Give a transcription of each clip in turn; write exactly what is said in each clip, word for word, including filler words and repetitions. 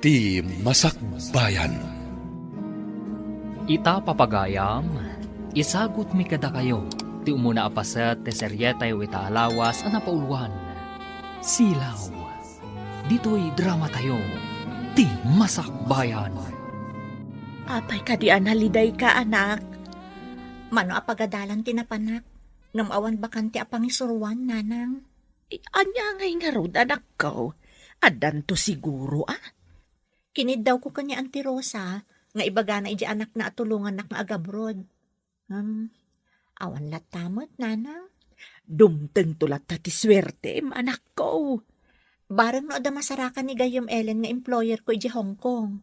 Ti Masakbayan. Ita, papagayam, isagutmi kadakayo ti umuna a paset ti serietayo ita a lawas a napauluan, Silaw. Ditoy dramatayo, Ti Masakbayan. Apay kadi a nalidayka, anak? Mano a pagadalan ti napanak, ngem awan bakante a pangisuruan, nanang? Ania ngay ngarud, anakko? Addanto siguro, a? Kiniddawko ken ni Auntie Rosa nga ibagana idiay anakna a tulongannak nga agabroad. Hmm, awan latta met, nanang. Dumtengto latta ti suertem, anakko. Bareng no adda masarakan ni gayyem Ellen nga employer ko idiay Hong Kong.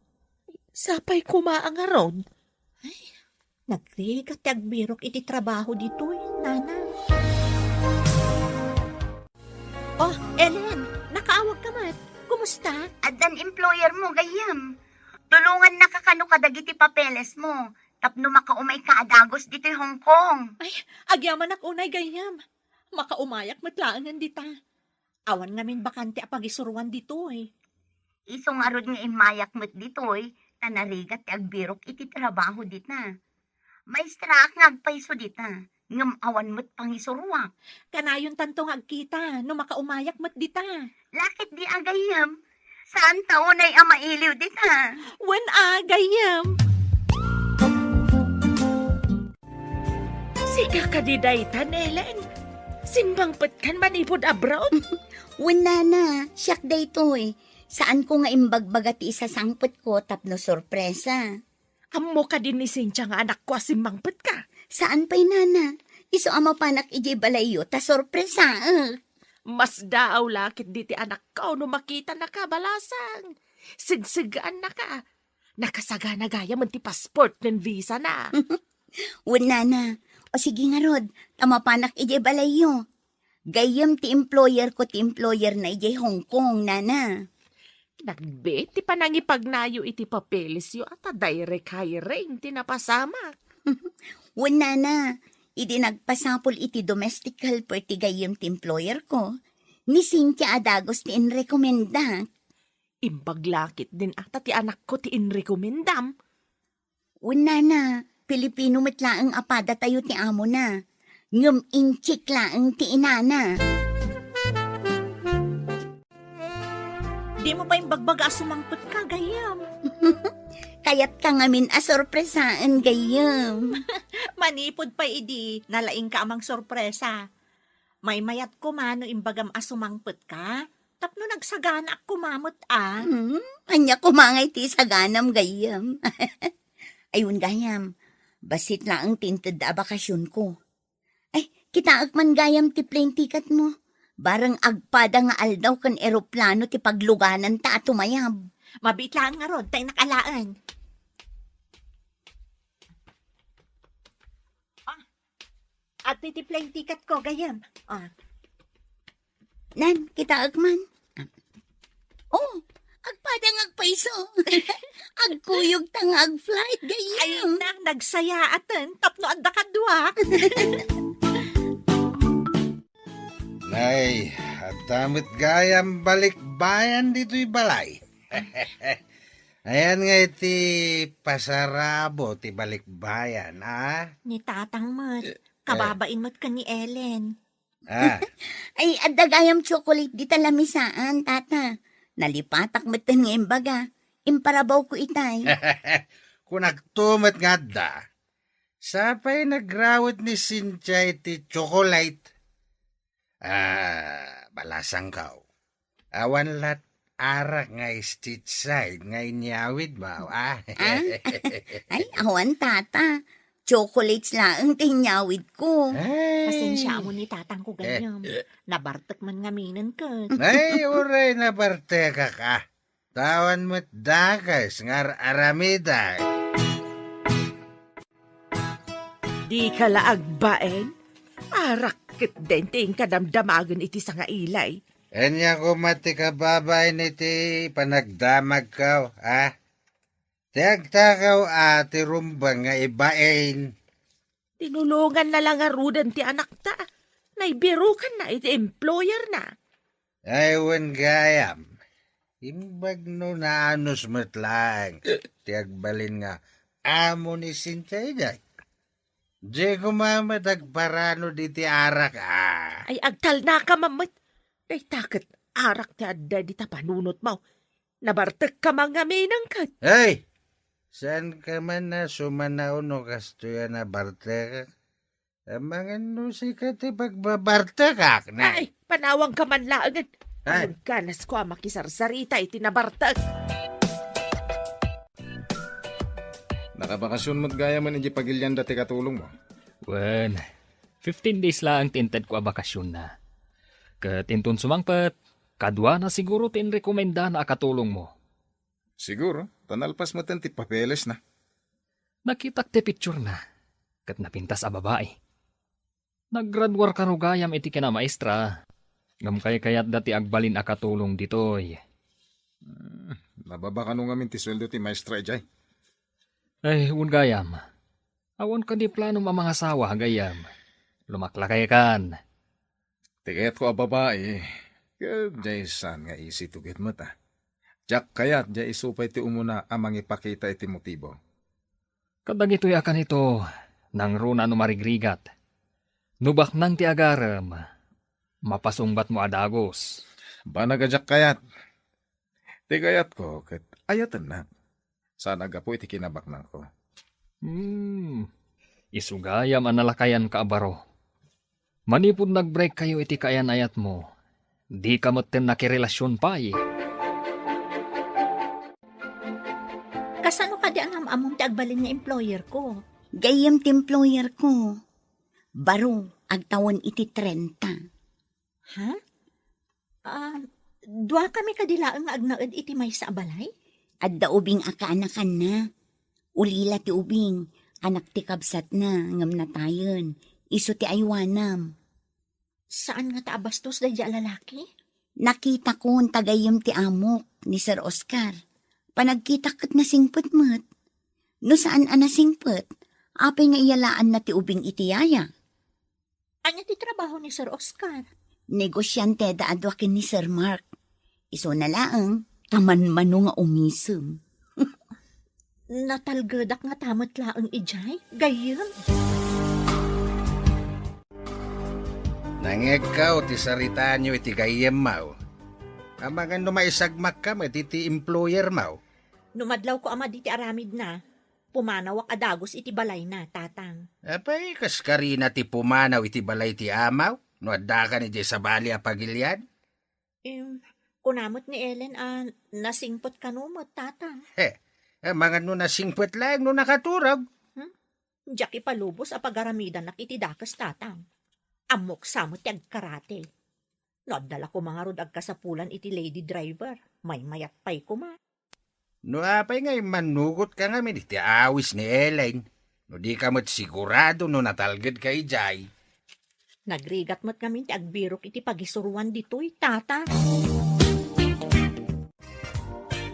Sapay koma a ngarud. Ay, nagrigat ti agbirok iti trabaho ditoy, nanang. Oh, Ellen, nakaawagka met. Kumusta? Addan employer mo, gayyem. Tulongannaka kano kadagiti papeles mo tapno makaumayka a dagus ditoy Hong Kong. Ay, agyamanak unay, gayyem. Makaumayak met laengen dita. Awan ngamin bakante a pagisuruan ditoy. Isu ngarud nga immayak met ditoy, ta narigat ti agbirok iti trabaho dita. Maestraak nga agpayso dita, ngem awan met pangisuruak. Kanayontanto nga agkita no makaumayak met dita. Lakit di a gayyem, saan ta unay a mailiw dita. Wen a, gayyem. Sika kadi dayta, Ellen? Simmangpetkan manipud abroad? Wen, nana, siak daytoy. Saanko nga imbagbaga ti isasangpetko tapno sorpresa. Ammo kadi ni Cynthia nga anakko a simmangpetka? Saan pay, nana. Isu a mapanak idiay balayyo ta sorpresaek. Masdaaw la ketdi ti anakko no makitanaka, balasang. Segseggaannaka. Nakasagana gayamen ti passport ken visa na. Wen, nana. O sige ngarud, ta mapanak idiay balayyo. Gayyem ti employer ko ti employer na idiay Hong Kong, nana. Nagbiit ti panangipagnayo iti papelesyo a ta direct hiring ti napasamak. Wen, nana, idi nagpasapul iti domestic helper ti gayyem ti employer ko, ni Cynthia a dagus ti inrekomendak. Imbag la ketdin a ta ti anakko ti inrekomendam. Wen, nana, Pilipino met laeng a padatayo ti amona. Ngem Intsik laeng ti inana. Dimo pay imbagbaga a sumangpetka, gayyem. Kayatka ngamin a sorpresaen, gayyem. Manipud pay idi, nalaingka a mangsorpresa. Maymayat koma no imbagam a sumangpetka, tapno nagsaganaak koma met a. Hmm, ania koma ngay ti isaganam, gayyem? Ay, wen, gayam, bassit laeng ti intedda a bakasionko. Ay, kitaek man, gayam, ti plane ticket mo. Bareng agpada nga aldaw ken eroplano ti paglugananta a tumayab. Mabiit laeng ngarud, ta innak alaen. Ah, adtoy ti plane ticket ko, gayyem. Ah. Nan, kitaek man. Oh, agpada nga agpayso. Agkuyogta nga ag-flight, gayyem. Ay, na, nagsayaaten, tapno adda kaduak. Nay, adda met gayam balikbayan ditoy balay. Ayan nga iti pasarabo ti balikbayan, a? Ni tatang met, eh, kababain met ken ni Ellen. Ah. Ay, adda gayam chocolate dita lamisaan, tata. Nalipatak metten nga imbaga. Imparabawko itay. Kunakto met nga adda. Sapay nagrawet ni Cynthia iti chocolate. Ah, balasangko. Awan lat arak nga street side nga inyawidmo, a? Ah? Ay, awan, tata. Chocolates laeng ti inyawidko. Ay. Pasensiaam ni tatangko, gayyem. Eh, eh. Nabartek man ngaminen ket. Ay, uray nabartekak, a. Ta awan met dakes nga ar-aramidak. Dika la agbain? Arak ketdin ti inka damdamagen iti sangailay. Ania koma ti kababain iti panagdamagko, a? Ti agtakaw a ti rumbeng nga ibain. Tinulonganna la ngaruden ti anakta. Naibirukanna iti employerna. Ay, wen gayam. Imbag no naanus met laeng ti agbalin nga amo ni Cynthia idiay. Diay koma met agparano diti arak, a. Ay, agtalnaka man met. Dayta ket arak ti adda dita panunotmo. Nabartekka man ngamin ket. Ay! Saanka man a sumanaw no kastoy a nabartekak? Amangan no sika ti pagbabartekak, na. Ay, panawangka man laengen. Ay. Agkanasko a makisarsarita iti nabartek. Nakabakasyon met gayam idiay pagilianda ti katulongmo? Wen, fifteen days laeng ti intedko a bakasyonna. Ket inton sumangpet, kaduana siguro ti inrekomendana a katulongmo. Siguro, ta nalpas metten ti papelesna. Nakitak ti picturena, ket napintas a babai. Naggraduar kano gayam iti kinamaestra, ngem kaykayatda ti agbalin a katulong ditoy. Hmm, nababa kano ngamin ti sueldo ti maestra idiay? Ay, wen gayam. Awan kadi planom a mangasawa, gayyem. Lumaklakaykan. Ti kayatko a babai, ket diay saan nga isituget met, a. Diak kayat diay isu pay ti umuna a mangipakita iti motibo. Kadagitoy a kanito, nangruna no marigrigat. No baknang ti agarem, mapasungbatmo a dagus. Banag a diak kayat. Ti kayatko ket ayatennak. Saan a gapu iti kinabaknangko. Hmm. Isu gayam a nalakayanka a baro. Manipud nag-break kayo iti kaayan-ayatmo, dika metten nakirelasion pay. Kasano kadi a naam-ammom ti agbalin nga employer ko? Gayyem ti employer ko. Baro, agtawen iti trenta. Ha? Ah, duakami kadi laeng nga agnaed iti maysa a balay? Adda ubing a kaanakanna. Ulila ti ubing, anak ti kabsatna, ngem natayen. Isu ti aywanam. Saan ngata a bastos daydiay a lalaki? Nakitakon ta gayyem ti amok, ni Sir Oscar. Panagkitak ket nasingpet met. No saan a nasingpet, apay nga iyalaanna ti ubing iti yaya? Ania ti trabaho ni Sir Oscar? Negosiante da a dua ken ni Sir Mark. Isuna laeng, ta manmano nga umisem. Natalgedak ngata met laeng idiay, gayyem. Nangngegko ti saritaanyo iti gayyemmo. Amangan no maisagmakka met iti employermo. No madlawko a madi ti aramidna, pumanawak a dagus iti balayna, Tatang. Apay, kas karina ti pumanaw iti balay ti amaw, no addakan idiay sabali a pagilian? Em, kuna met ni Ellen a nasingpet kano met, Tatang. He, amangan no nasingpet laeng no nakaturog. Hmm? Diak ipalubos a pagaramidanak iti dakes, Tatang. Ammok sa met ti agkarate. No adda la koma ngarud agkasapulan iti lady driver, maymayat pay koma. No apay nga immannugotka ngamin iti awis ni Ellen, no dika met sigurado no natalgedka idiay. Nagrigat met ngamin ti agbirok iti pagisuroan ditoy, Tata.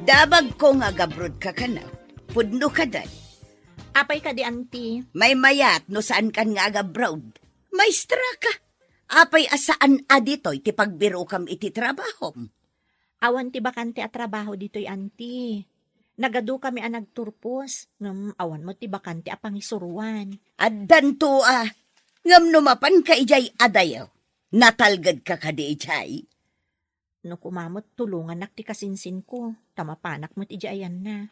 Damagko nga agabrodka kano. Pudno kadi. Apay kadi, Auntie? Maymayat no saankan nga agabroad. Maestraka. Apay a saan a ditoy ti pagbirokam iti trabahom? Awan ti bakante a trabaho ditoy, Auntie. Nagadukami a nagturpos, ngem awan met ti bakante a pangisuroan. Addanto a, ngem no mapanka idiay adayo, natalgedka kadi idiay? No koma met tulongannak ti kasinsinko, ta mapanak met idiay ayanna.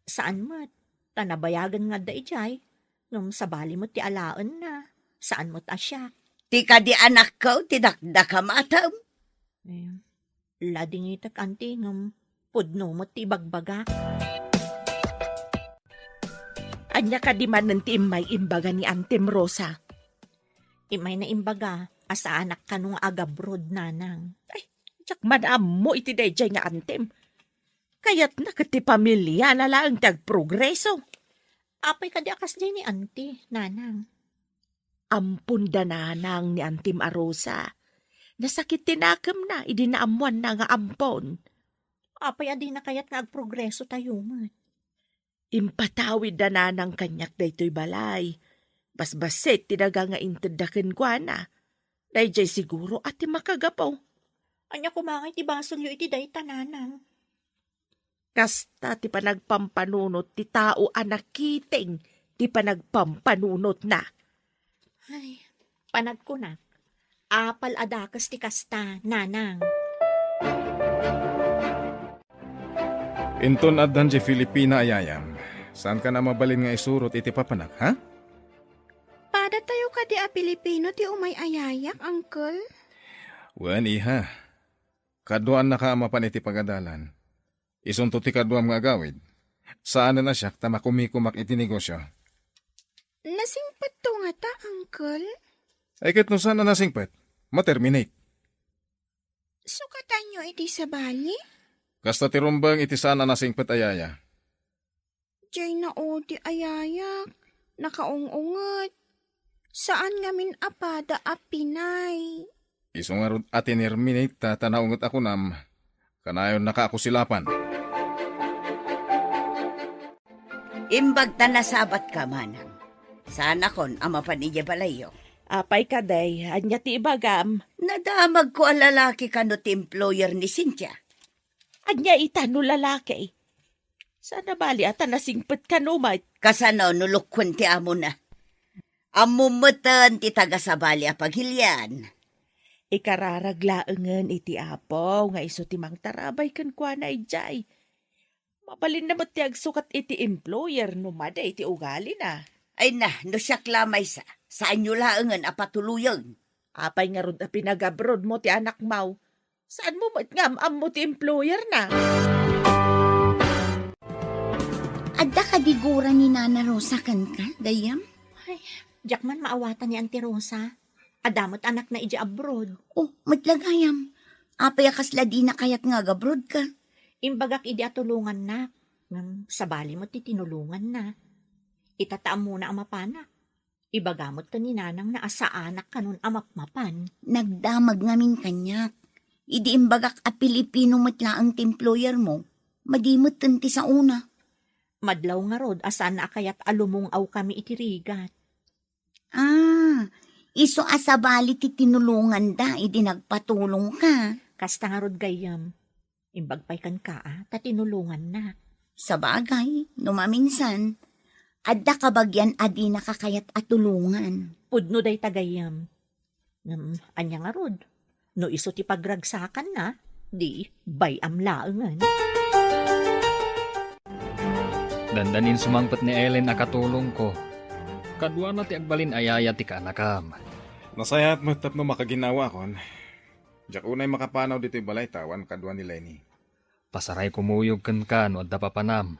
Saan met, ta nabayagen nga adda idiay, ngem sabali met ti alaenna, saan met a siak. Ti kadi anakko ti dakdakam, atam? Eh, ladingitek, Auntie, ngem pudno met ti ibagbagak. Ania kadi manen ti immay imbaga ni Antem Rosa? Immay na imbaga a saanak kano nga agabroad, Nanang. Ay, diak man ammo iti daydiay nga Antem. Kayatna ket ti pamiliana laeng ti agprogreso. Apay kadi a kasdiay ni Auntie, Nanang? Ampon da Nanang ni Antem a Rosa. Nasakit ti nakemna idi naammoanna nga ampon. Apay a dina kayat nga agprogreso tayo met? Impatawid da Nanang kaniak daytoy balay. Basbassit ti daga nga intedda kenkuana. Daydiay siguro a ti makagapu. Ania koma ngay ti basolyo iti dayta, nanang? Kasta ti panagpampanunot ti tao a nakiting ti panagpampanunotna. Ay, panagkunak, apal a dakes ti kasta, nanang. Inton addan diay Filipina a yayam, saankan a mabalin nga isurot iti papanak, ha? Padatayo kadi a Pilipino ti umay a yayak, uncle? Wen, iha. Kaduaannaka a mapan iti pagadalan. Isunto ti kaduam nga agawid. Saanen a siak ta makumikumak iti negosio. Nasingpetto ngata, uncle? Ay, ket no saan a nasingpet, ma-terminate. Sukatanyo iti sabali? Kasta ti rumbeng iti saan a nasingpet a yaya. Diay naudi a yayak, nakaung-unget. Saan ngamin a pada a pinay. Isu ngarud a tinerminate ta, ta naunget a kunam, kanayonnaka a kusilapan. Imbag ta nasabatka, manang. Saanakon a mapan idiay balayyo. Apay kadi, ania ti ibagam? Nadamagko a lalaki kano ti employer ni Cynthia. Ania ita no lalaki? Saan a bali a ta nasingpet kano met? Kasano no lukuen ti amona? Ammom metten ti taga-sabali a pagilian. Ikararag laengen iti Apo nga isu ti mangtarabay kenkuana idiay. Mabalinna met ti agsukat iti employer no madi ti ugalina. Ay na, no siak la maysa, saanyo laengen a patuloyen. Apay ngarud a pinag-abroad mo ti anakmo? Saan mo met nga am-ammo ti employer na? Adda kadi gura ni Nana Rosa kenka, gayyem? Ay, diak man maawatan ni Auntie Rosa. Adda met anakna idiay abroad. Oh, met la gayyem. Apay a kasla dina kayat nga agabroad ka? Imbagak idi a tulongannak. Ngem sabali met ti tinulonganna. Ita ta ammona a mapanak. Ibaga met ken ni nanangna a saanak kanon a mapmapan. Nagdamag ngamin kaniak. Idi imbagak a Pilipino met laeng ti employer mo, madi metten ti saona. Madlaw ngarud a saan a kayat a lumung-awkami iti rigat. Ah, isu a sabali ti tinulonganda idi nagpatulongka. Kasta ngarud gayyem. Imbag pay kenka a ta tinulonganna. Sabagay, no maminsan, adda kabagian a dinaka kayat a tulongan. Pudno dayta gayyem. Ngem, ania ngarud? No isu ti pagragsakanna, di bay-am laengen. Dandanin sumangpet ni Ellen a katulongko. Kaduana ti agbalin a yaya ti kaanakam. Nasayaat met tapno makaginnawaakon. Diak unay makapanaw ditoy balay ta awan kadua ni Lenny. Pasaray kumuyog kenka no adda papanam.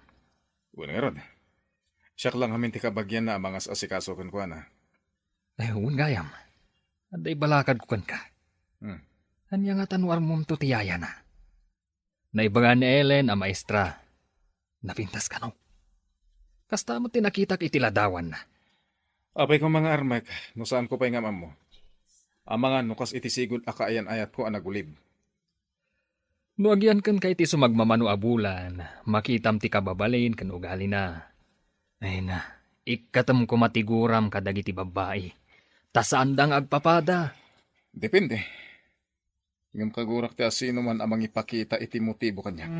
Wen ngarud. Siak la ngamin ti kabagianna a mangas-asikaso kenkuana. Ay, wen gayam. Adda ibalakadko kenka. Hmm. Ania ngata no ammomto ti yayana? Naibaga ni Ellen a maestra. Napintas kano? Kasta met ti nakitak iti ladawanna. Apay koma nga armek no saanko pay nga am-ammo. Amangan no kas iti sigud a kaayan-ayatko a nagulib. No agian kenka iti sumagmamano a bulan, makitam ti kababalin ken ugalina. Ay na, ikkatem koma ti guram kadagiti babbai. Ta saanda nga agpapada. Depende. Ngem kagurak ti asinoman a mangipakita iti motibo kaniak.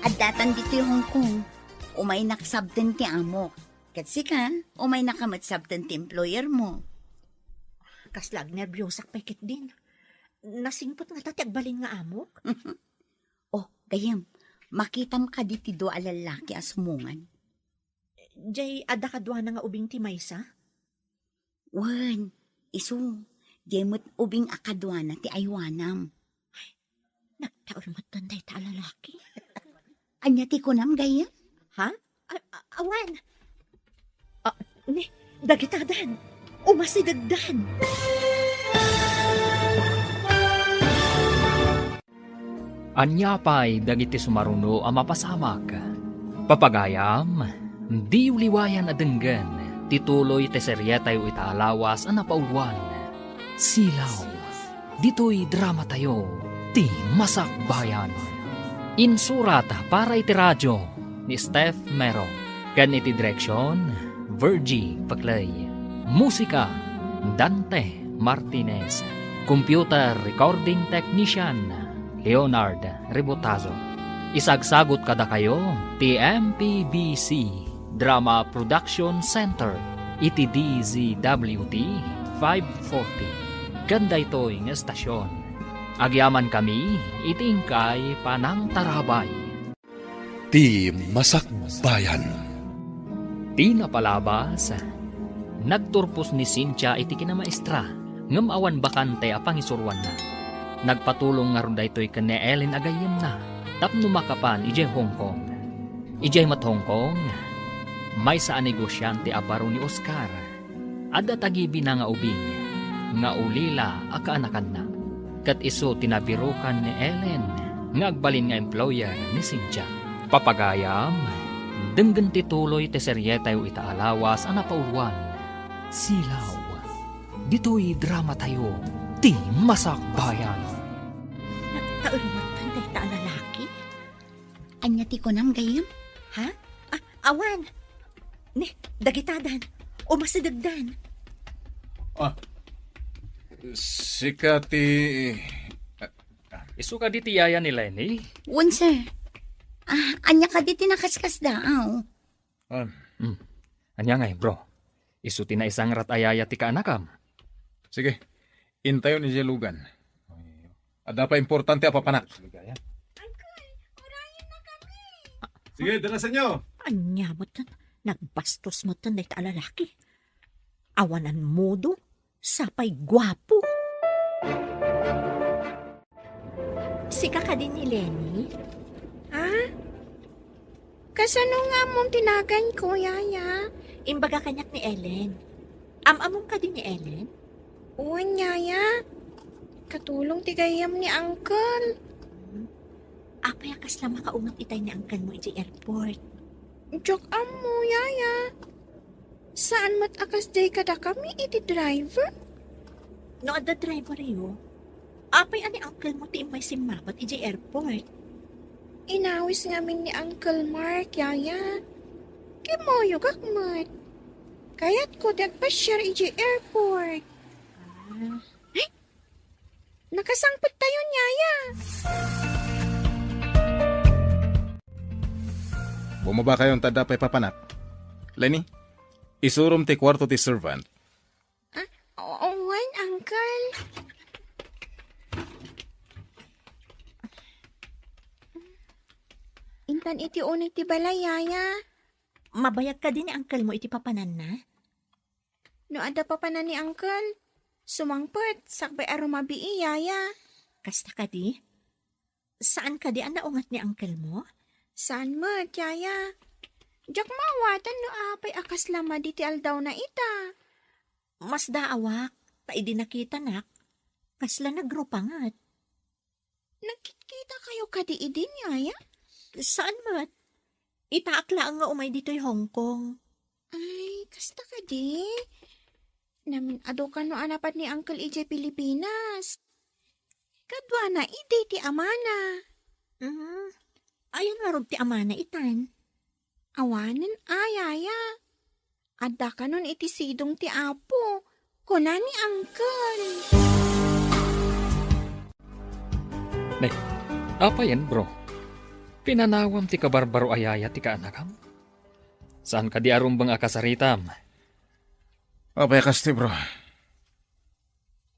Addatan ditoy Hong Kong. Umaynak sabten ti amok. Ket sika, umaynaka met sabten ti employer mo. Kasla agnerbiosak pay ketdin. Nasingpet ngata ti agbalin nga amok? Oh, gayyem, makitam kadi ti dua a lallaki a sumungan? Jay, adda kaduana nga ubing ti maysa? Wen, isu, jay met ubing a kaduana ti aywanam. Nagtaul met dayta a lalaki. Ania ti kunam, gayyem? Ha? A-, a-, awan. Ah, ni, dagitadan. Umasidegdan. Ania pay dagiti sumaruno a mapasamak? Papagayam, diyo liwayan a denggen ti tuloy ti serietayo ita a lawas a napauluan, Silaw. Ditoy dramatayo, ti Masakbayan. Insurat para iti radio, Steph Mero. Ken iti direksion, Virgie Paclay. Musika, Dante Martinez. Computer recording technician, Leonard Rebotazo. Isagsagot kadakayo ti M P B C Drama Production Center iti D Z W T five forty. Ken daytoy nga estasion, agyamankami iti inkay panangtarabay. Ti Masakbayan. Ti napalabas, nagturpos ni Cynthia iti kinamaestra, ngem awan bakante a pangisuroanna. Nagpatulong ngarud daytoy ken ni Ellen a gayyemna tapno makapan idiay Hong Kong. Idiay met Hong Kong, maysa a negosiante a baro ni Oscar. Adda tagibina nga ubing nga ulila a kaanakanna. Ket isu ti nabirukan ni Ellen nga agbalin nga employer ni Cynthia. Papagayam, denggen ti tuloy ti serietayo ita a lawas a napauluan, Silaw. Ditoy dramatayo, Ti Masakbayan. Nagtaulmatan dayta a lalaki? Ania ti kunam, gayyem? Ha? Ah, awan. Ni, dagitadan. Umasidegdan. Ah, sika ti... Isu kadi ti yaya ni Lenny? Wen, sir. Ah, ania kadi ti nakaskasdaaw? Ah. Hmm. Ania ngay, bro? Isu ti naisangrat a yaya ti kaanakam? Sige. Intayon idiay lugan. Adda pay importante a papanak. Sige, dalasanyo. Ania met, nagbastos met dayta a lalaki. Awanan modo, sapay guapo. Sika kadi ni Lenny? Ha? Kasano nga ammom ti naganko, yaya? Imbaga kaniak ni Ellen. Am-amom kadi ni Ellen? Wen, yaya. Katulong ti gayyem ni uncle. Apay a kasla makaunget itay ni uncle mo idiay airport? Diak ammo, yaya. Saan met a kasdiay kadakami iti driver? No adda driveryo, apay a ni uncle mo ti immay simmabat idiay airport? Inawis ngamin ni Uncle Mark, yaya. Kimmuyogak met. Kayatko ti agpasiar idiay airport. Ah. Ay! Nakasangpettayon, yaya. Bumabakayon ta adda pay papanak. Lenny, isurom ti kuarto ti servant. Ah, o-, wen, uncle. Intan iti uneg ti balay, yaya. Mabayag kadi ni uncle mo iti papananna? No adda papanan ni uncle, sumangpet, sakbay a rumabii, yaya. Kasta kadi? Saan kadi a naunget ni uncle mo? Saan met, yaya. Diak maawatan no apay a kasla madi ti aldawna ita. Masdaawak, ta idi nakitanak, kasla nagrupanget. Nagkitkitakayo kadi idin, yaya? Saan met? Itaak laeng nga umay ditoy Hong Kong. Ay, kasta kadi? Namin-adu kano a napan ni Uncle idiay Pilipinas. Kaduana idi ti amana. Hmm. Ayan ngarud ti amana itan? Awanen a, yaya. Adda kanon iti sidong ti Apo, kuna ni uncle. Ne, apayen, bro? Pinanawam ti kabarbaro a yaya ti kaanakam? Saan kadi a rumbeng a kasaritam? Apay a kasta, bro?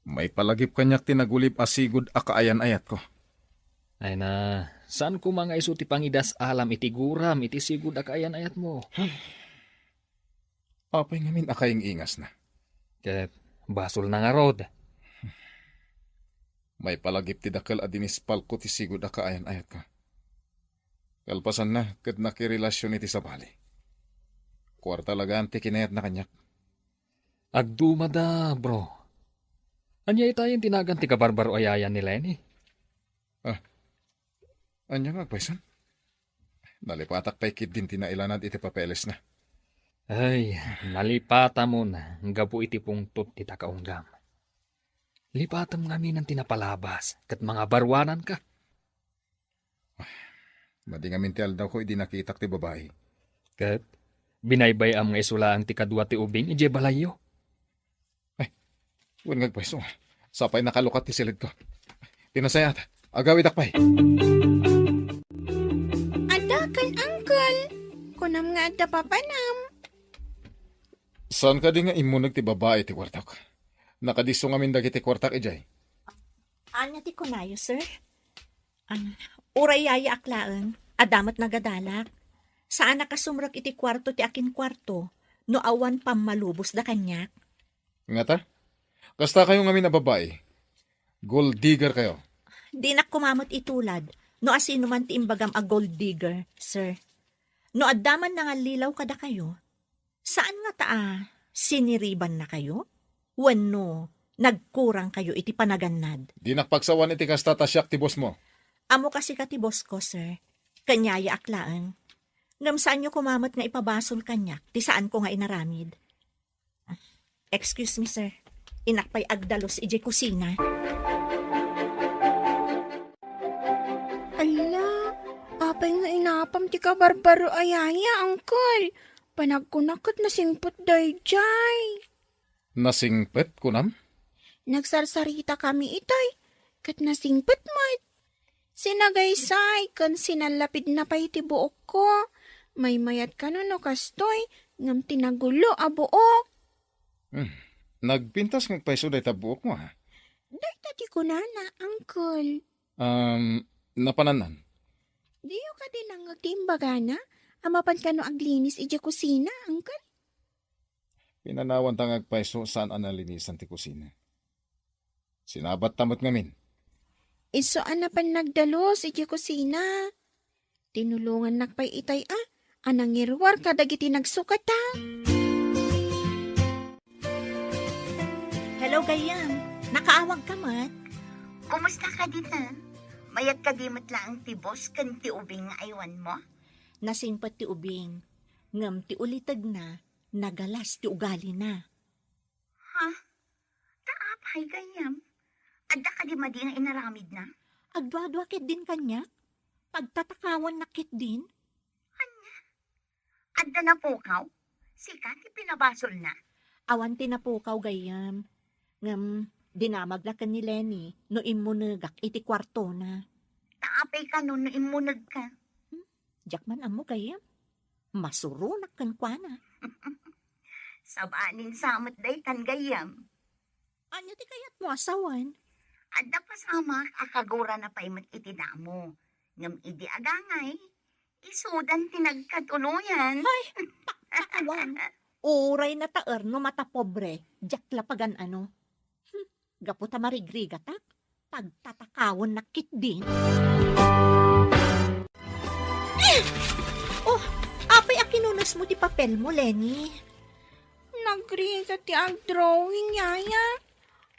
Maipalagip kaniak ti nagulib a sigud a kaayan-ayatko. Ay na, saan koma nga isu ti pangidas-alam iti guram iti sigud a kaayan-ayatmo? Apay ngamin a kaing-ingasna? Ket basolna ngarud. Maipalagip ti dakel a dinispalko ti sigud a kaayan-ayatko. Kalpasanna, ket nakirelasion iti sabali. Kuarta lagaan ti kinayatna kaniak. Agdumada, bro. Ania itayen ti nagan ti kabarbaro a yaya ni Lenny? Ah, ania nga agpaysan? Nalipatak pay ketdin ti nailanad iti papelesna. Ay, nalipatamon gapu iti pungtot ti takaunggam. Lipatem ngamin ti napalabas ket mangabaruananka. Madi ngamin ti aldawko idi nakitak ti babai. Ket binaybay-am nga isu laeng ti kadua ti ubing idiay balayyo. Ay, wen nga agpayso. Sapay nakalukat ti siled ko. Ti nasayaat, agawidak pay. Adda ken, uncle. Kunam nga adda papanam. Saan kadi nga immuneg ti babai ti kuartok? Nakadisso ngamin dagiti kuartak idiay. Ania ti kunayo, sir? Ah, uray yayaak laeng, adda met nagadalak. Saan a kasumrek iti kuarto ti akinkuarto no awan pammalubosda kaniak. Ngata? Kasta kayo ngamin a babai. Gold digger kayo. Dinak koma met itulad no asino man ti imbagam a gold digger, sir. No adda man nangallilaw kadakayo, saan ngata a siniribannakayo? Wenno nagkurangkayo iti panagannad? Dinak pagsawan iti kasta ta siak ti boss mo. Ammo kasika ti boss ko, sir. Ken yayaak laeng. Ngem saanyo koma met nga ipabasol kaniak ti saanko nga inaramid. Excuse me, sir. Innak pay agdalus idiay kusina. Ala, apay nga inapam ti kabarbaro a yaya, uncle? Panagkunak ket nasingpet daydiay. Nasingpet, kunam? Nagsarsarita kami itoy, ket nasingpet met. Sinagaysay ken sinallapidna pay ti buokko. Maymayat kano no kastoy, ngem ti nagulo a buok. Hmm. Nagpintas nga agpayso dayta buokmo, ha? Dayta ti kunana, uncle. Um, napanannan? Diyo kadi nangngeg ti imbagana a mapan kano aglinis idiay kusina, uncle? Pinanawanta nga agpayso saan a nalinisan ti kusina. Sinabatta met ngamin. Isu a napan nagdalus idiay kusina. Tinulongannak pay itay a, a nangiruar kadagiti nagsukata. Hello, gayyem. Nakaawag ka met? Kumusta ka dita? Mayat kadi met laeng ti boss ken ti ubing nga aywan mo? Nasingpet ti ubing, ngem ti ulitegna, nagalas ti ugalina. Ha? Ta apay, gayyem? Adda kadi madi nga inaramidna? Agduadua ketdin kaniak. Pagtatakawanna ketdin. Ania? Adda napukaw? Sika ti pinabasolna? Awan ti napukaw, gayyem. Ngem, dinamagna ken ni Lenny no immunegak iti kuartona. Ta apay kano no immunegka? Hmm? Diak man ammo, gayyem. Masuronak kenkuana. Sabanin sa met daytan, gayyem. Ania ti kayatmo a sawen? Adda pasamak a kagurana pay met iti damo. Ngem idi agangay, isudan ti nagkatuloyan. Ay, pakpakawan. Uray nataer no matapobre, diak la pagan-ano. Hmm, gapu ta marigrigatak, pagtatakawannak ketdin. Eh! Oh, apay a kinunesmo ti papelmo, Lenny? Nagrigat ti agdrawing, yaya.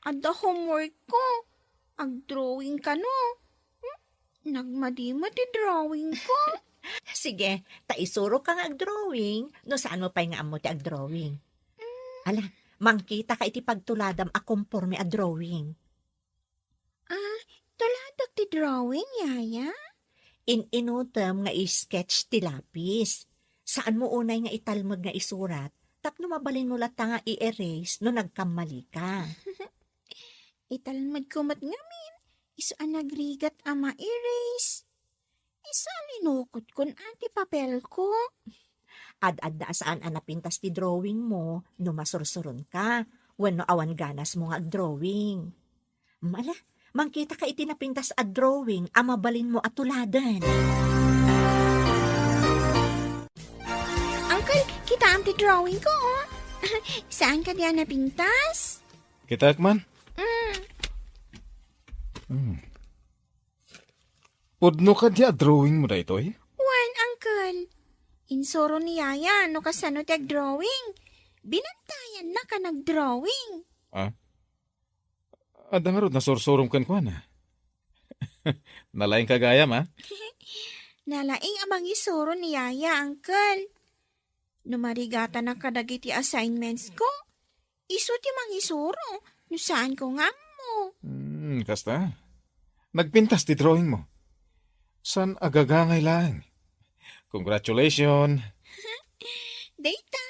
Adda homeworkko. Agdrawing kano. Hmm? Nagmadi met ti drawingko. Sige, ta isuroka nga agdrawing, no saanmo pay nga ammo ti agdrawing. Mm. Ala, mangkitaka iti pagtuladam a konporme a drawing. Ah, tuladak ti drawing, yaya? In-inutem nga i-sketch ti lapis. Saanmo unay nga italmed nga isurat, tapno mabalinmo latta nga i-erase no nagkammalika. Italmedko met ngamin, isu a nagrigat a ma-erase. Isu a linukotkon a ti papelko. Ad-adda a saan a napintas ti drawingmo no masursuronka, wenno awan ganasmo nga agdrawing. Ala, mangkitaka iti napintas a drawing a mabalinmo a tuladen. Uncle, kitaem ti drawingko, oh. Saan kadi a napintas? Kitaek man? Mm. Hmm. Pudno kadi a drawingmo daytoy? Wen, uncle. Insuro ni yaya no kasano ti agdrawing. Binantayannaka nagdrawing. Ah? Adda ngarud nasursurom kenkuana. Nalaingka gayam, a? Nalaing a mangisuro ni yaya, uncle. No marigatanak kadagiti assignmentsko, isu ti mangisuro no saanko nga ammo. Hmm, kasta. Nagpintas ti drawingmo. Saan a gagangay laeng? Congratulations! Dayta,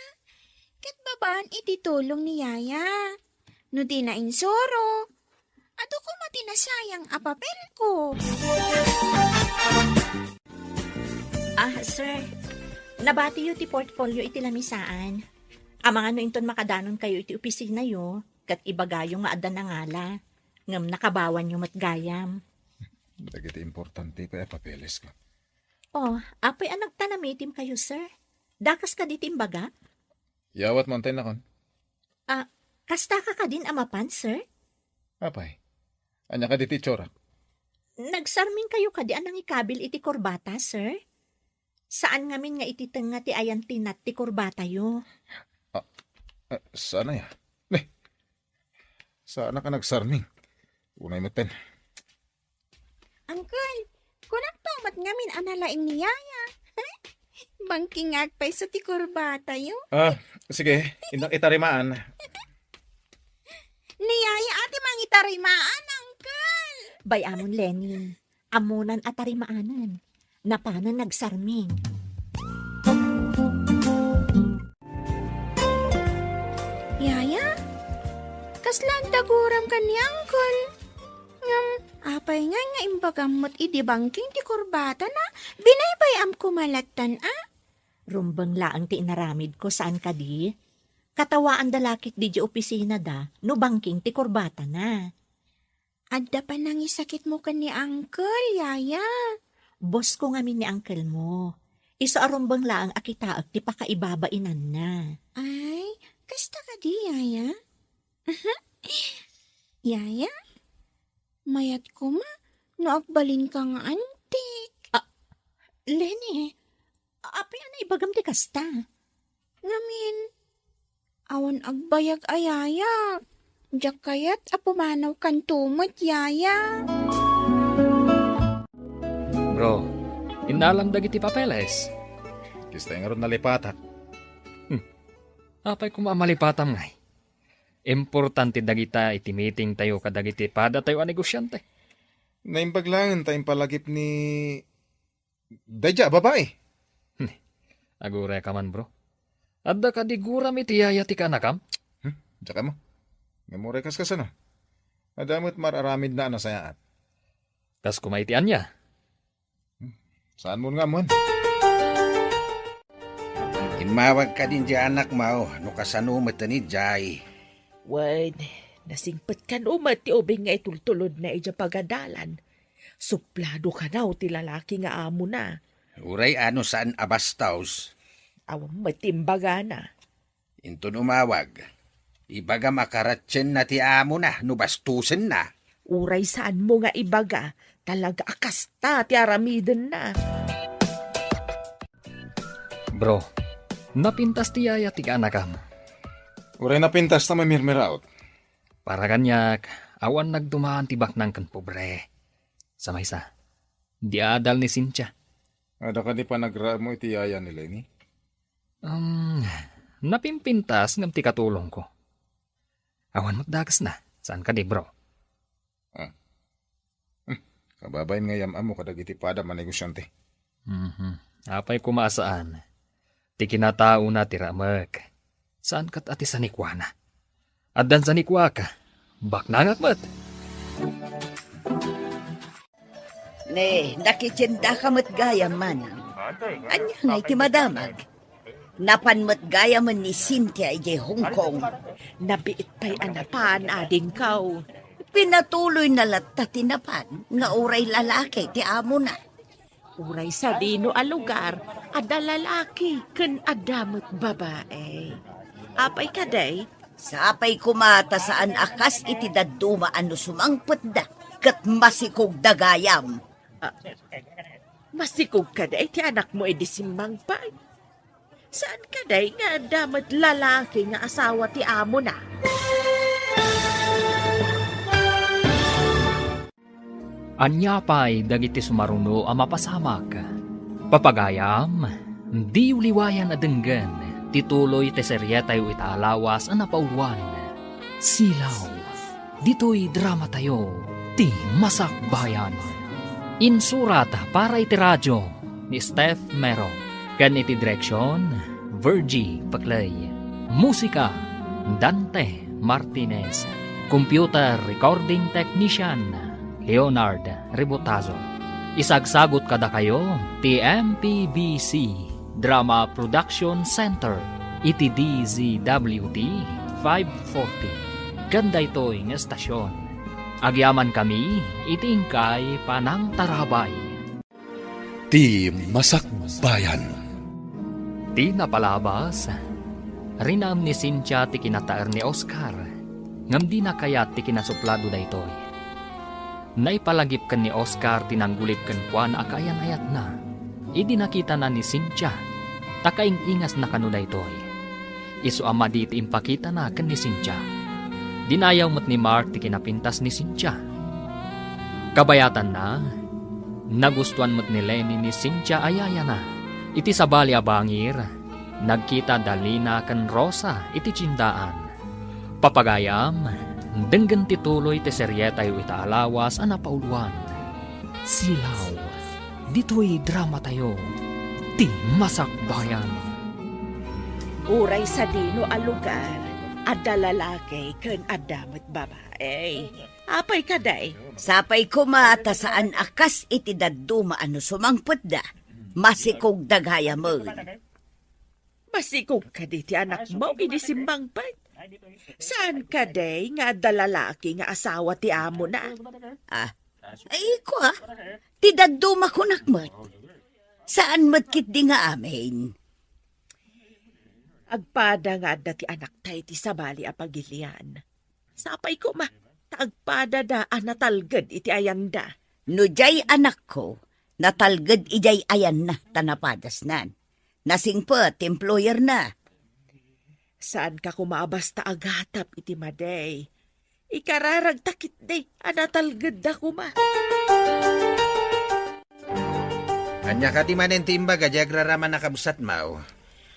ket babaan iti tulong ni Yaya. No dina insuro, adu koma ti nasayang a papelko. Ah, sir, nabatiyo ti portfolio iti lamisaan. Amangan no inton makadanonkayo iti opisinayo, ket ibagayo nga adda nangala. Ngem nakabawanyo met gayam. Dagiti importante pay a papeles ko. Oh, apay a nagtanamitim kayo, sir? Dakas kadi ti imbaga? Yawat mo, antay nakon. Ah, kasta ka kadin a mapan, sir? Apay, ania kadi ti itsurak? Nagsarming kayo kadi a nangikabil iti kurbata, sir? Saan ngamin nga iti tengnga ti ayantinat ti kurbatayo? Ah, eh, saan aya? Ne, saan ka nagsarming? Unay metten. Uncle, kunakto met ngamin a nalaing ni Yaya. Bangking nga agpayso ti kurbatayo. Ah, sige, innak itarimaan. Ni Yaya a ti mangitarimaan, Uncle. Bay-amon, Lenny. Ammonan a tarimaanen. Napanen nagsarming. Yaya, kasla adda guram ken ni Uncle? Ngem, apay ngay nga imbagam met idi bangking ti kurbatana? Binaybay-am koma lattan a? Rumbeng laeng ti inaramidko, saan kadi? Katawaanda la ket diay opisinada no bangking ti kurbatana. Adda panangisakitmo ken ni Uncle, Yaya. Boss ko ngamin ni uncle mo. Isu a rumbeng laeng a kitaek ti pakaibabainanna. Ay, kasta kadi, Yaya? Yaya, mayat koma no agbalinka nga antik. Ah, Lenny, apay a naibagam ti kasta? Ngamin, awan agbayag a Yaya. Diak kayat a pumanawkanto met, Yaya. Bro, innalam dagiti papeles. Kasta ngarud nalipatak. Hmm. Apay koma a malipatam ngay? Importante dagita iti meeting tayo kadagiti padatayo a negosiante. Naimbag laeng ta impalagip ni daydiay a babai. Hmm. Aguray ka man, bro. Adda kadi guram iti yaya ti kaanakam? Hmm? Diak ammo. Ngem uray kas kasano? Adda met mar-aramidna a nasayaat. Kas koma iti ania? Hmm. Saanmon nga ammoen? Immawag kadin diay anakmo no kasano met idiay. Wen, nasingpet kano met ti ubing nga itultulodna idiay pagadalan. Suplado kano ti lalaki nga amona. Uray a no saan a bastos. Awan met ti imbagana. Inton umawag, ibagam a karatsienna ti amona no bastosenna. Uray saanmo nga ibaga, talaga a kasta ti aramidenna. Bro, napintas ti yaya ti kaanakam. Uray napintas ta mamirmiraot. Para kaniak, awan nagdumaan ti baknang ken pobre. Sa maysa, di adal ni Cynthia. Adda kadi panagraem iti yaya ni Lenny? Um, napimpintas ngem ti katulongko. Awan met dakesna, saan kadi, bro? Ah. Hmm. Kababain nga yam-ammo kadagiti padam a negosiante. Mhm. Apay koma a saan? Ti kinataona ti ramek. Saan ket a ti sanikuana. Addan sanikuak, baknangak met. Ne, nakitiendaka met gayam, manang. Ania ngay ti madamag? Napan met gayamen ni Cynthia idiay Hong Kong. Nabiit pay a napan, adingko. Pinatuloyna latta ti napan nga uray lalaki ti amona. Uray sadino a lugar, adda lalaki ken adda met babae. Apay kadi? Sapay koma ta saan a kas iti dadduma a no sumangpetda ket masikogda gayam. Ah, masikog kadi ti anakmo idi simmangpet? Saan kadi nga adda met lalaki nga asawa ti amona? Ania pay dagiti sumaruno a mapasamak? Papagayam, diyo liwayan a denggen ti tuloy ti serietayo ita a lawas a napauloan, Silaw. Ditoy dramatayo, ti Masakbayan. Insurat para iti radio ni Steph Mero, ken iti direksion, Virgie Paclay. Musika, Dante Martinez. Computer recording technician, Leonard Rebotazo. Isagsagut kadakayo ti M P B C Drama Production Center iti D Z W T five forty. Ken daytoy nga estasion, agyamankami iti inkay panangtarabay. Ti Masakbayan. Ti napalabas, rinaem ni Cynthia ti kinataer ni Oscar, ngem dina kayat ti kinasuplado daytoy. Naipalagip ken ni Oscar ti nanggulit kenkuana a kaayan-ayatna idi nakitana ni Cynthia, ta kaing-ingasna kano daytoy. Isu a madi ti impakitana ken ni Cynthia. Dinayaw met ni Mark ti kinapintas ni Cynthia. Kabayatanna, nagustuan met ni Lenny ni Cynthia a yayana. Iti sabali a bangir, nagkita da Lina ken Rosa iti tiendaan. Papagayam, denggen ti tuloy ti serietayo ita a lawas a napauluan. Silaw, ditoy dramatayo, Ti Masakbayan. Uray sadino a lugar, adda lalaki ken adda met babae. Apay kadi? Sapay koma ta saan a kas iti dadduma a no sumangpetda, masikogda gayamen. Masikog kadi ti anakmo idi simmangpet? Saan kadi nga adda lalaki nga asawa ti amona? Ah, ay, kua, ti dadduma kunak met. Saan met ketdi nga amin? Agpada nga adda ti anakta iti sabali a pagilian. Sapay koma, ta agpadada a natalged iti ayanda. No diay anakko, natalged idiay ayanna ta napadasnan. Nasingpet ti employerna. Saanka koma a basta agatap iti madi. Ikararagta ketdi a natalgedda koma. Ania kadi manen ti imbaga diay agraraman a kabsatmo?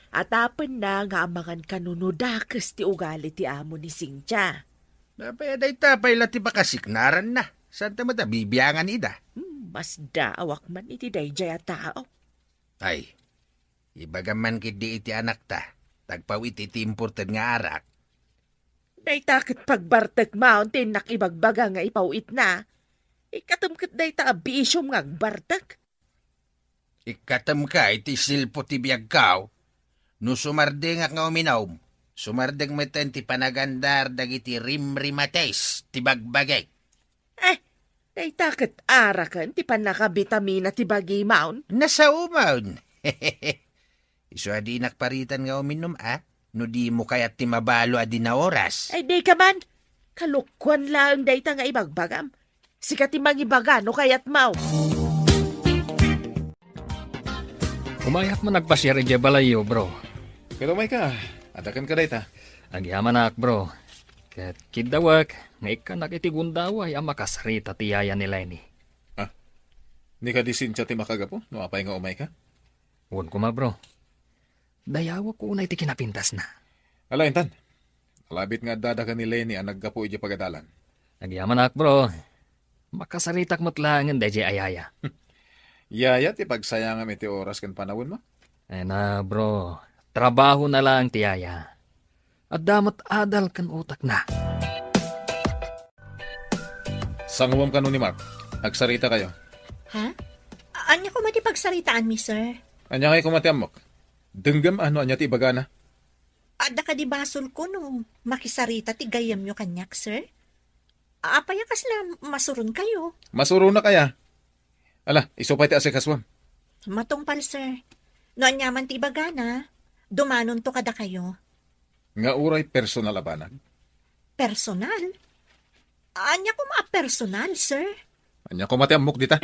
Atapenna nga amangan kano no dakes ti ugali ti amo ni Cynthia. Apay, dayta pay la ti pakasiknaranna. Saanta met a bibiangan ida? Hmm, masdaawak man iti daydiay a tao. Ay, ibagam man ketdi iti anakta, ta agpaw-it iti imported nga arak. Dayta ket pagbartek maon ti innak ibagbaga nga ipaw-itna. Ikkatem ket dayta a bisiom nga agbartek. Ikkatemka iti silpo ti biagko. No sumardengak nga uminom, sumardeng metten ti panagandar dagiti rimrimates ti bagbagik. Eh, dayta ket araken ti pannakabitamina ti bagimon. Nasaomon. Isu a dinak paritan nga uminom, a? No dimo kayat ti mabalo a dina oras. Ay, dika man. Kalokuan laeng dayta nga ibagbagam. Sika ti mangibaga no kayatmo. Umayak man agpasiar idiay balayyo, bro. Ket umayka, adda kenka dayta. Agyamanak, bro. Ket kiddawek nga ikkanak iti gundaway a makasarita ti yaya ni Lenny. Ah, ni kadi Cynthia ti makagapu no apay nga umayka? Wen koma, bro. Dayawek unay ti kinapintasna. Ala, intan. Alabit nga addada ken ni Lenny a naggapu idiay pagadalan. Agyamanak, bro. Makasaritak met laengen daydiay a yaya. Yaya ti pagsayangam iti oras ken panawenmo? Ay na, bro. Trabahona laeng ti yaya. Adda met adal ken utekna. Sanguem kano ni Mark. Agsarita kayo. Ha? A-, ania koma ti pagsaritaanmi, sir? Ania ngay koma ti ammok? Denggem a no ania ti ibagana. Adda kadi basolko no makisarita ti gayyemyo kaniak, sir? Apay a kasla masuronkayo? Masuronak aya? Ala, isu pay ti asikasuem. Matungpal, sir. No aniaman ti ibagana, dumanonto kadakayo. Nga uray personal a banag? Personal? Ania koma a personal, sir? Ania koma ti ammok dita?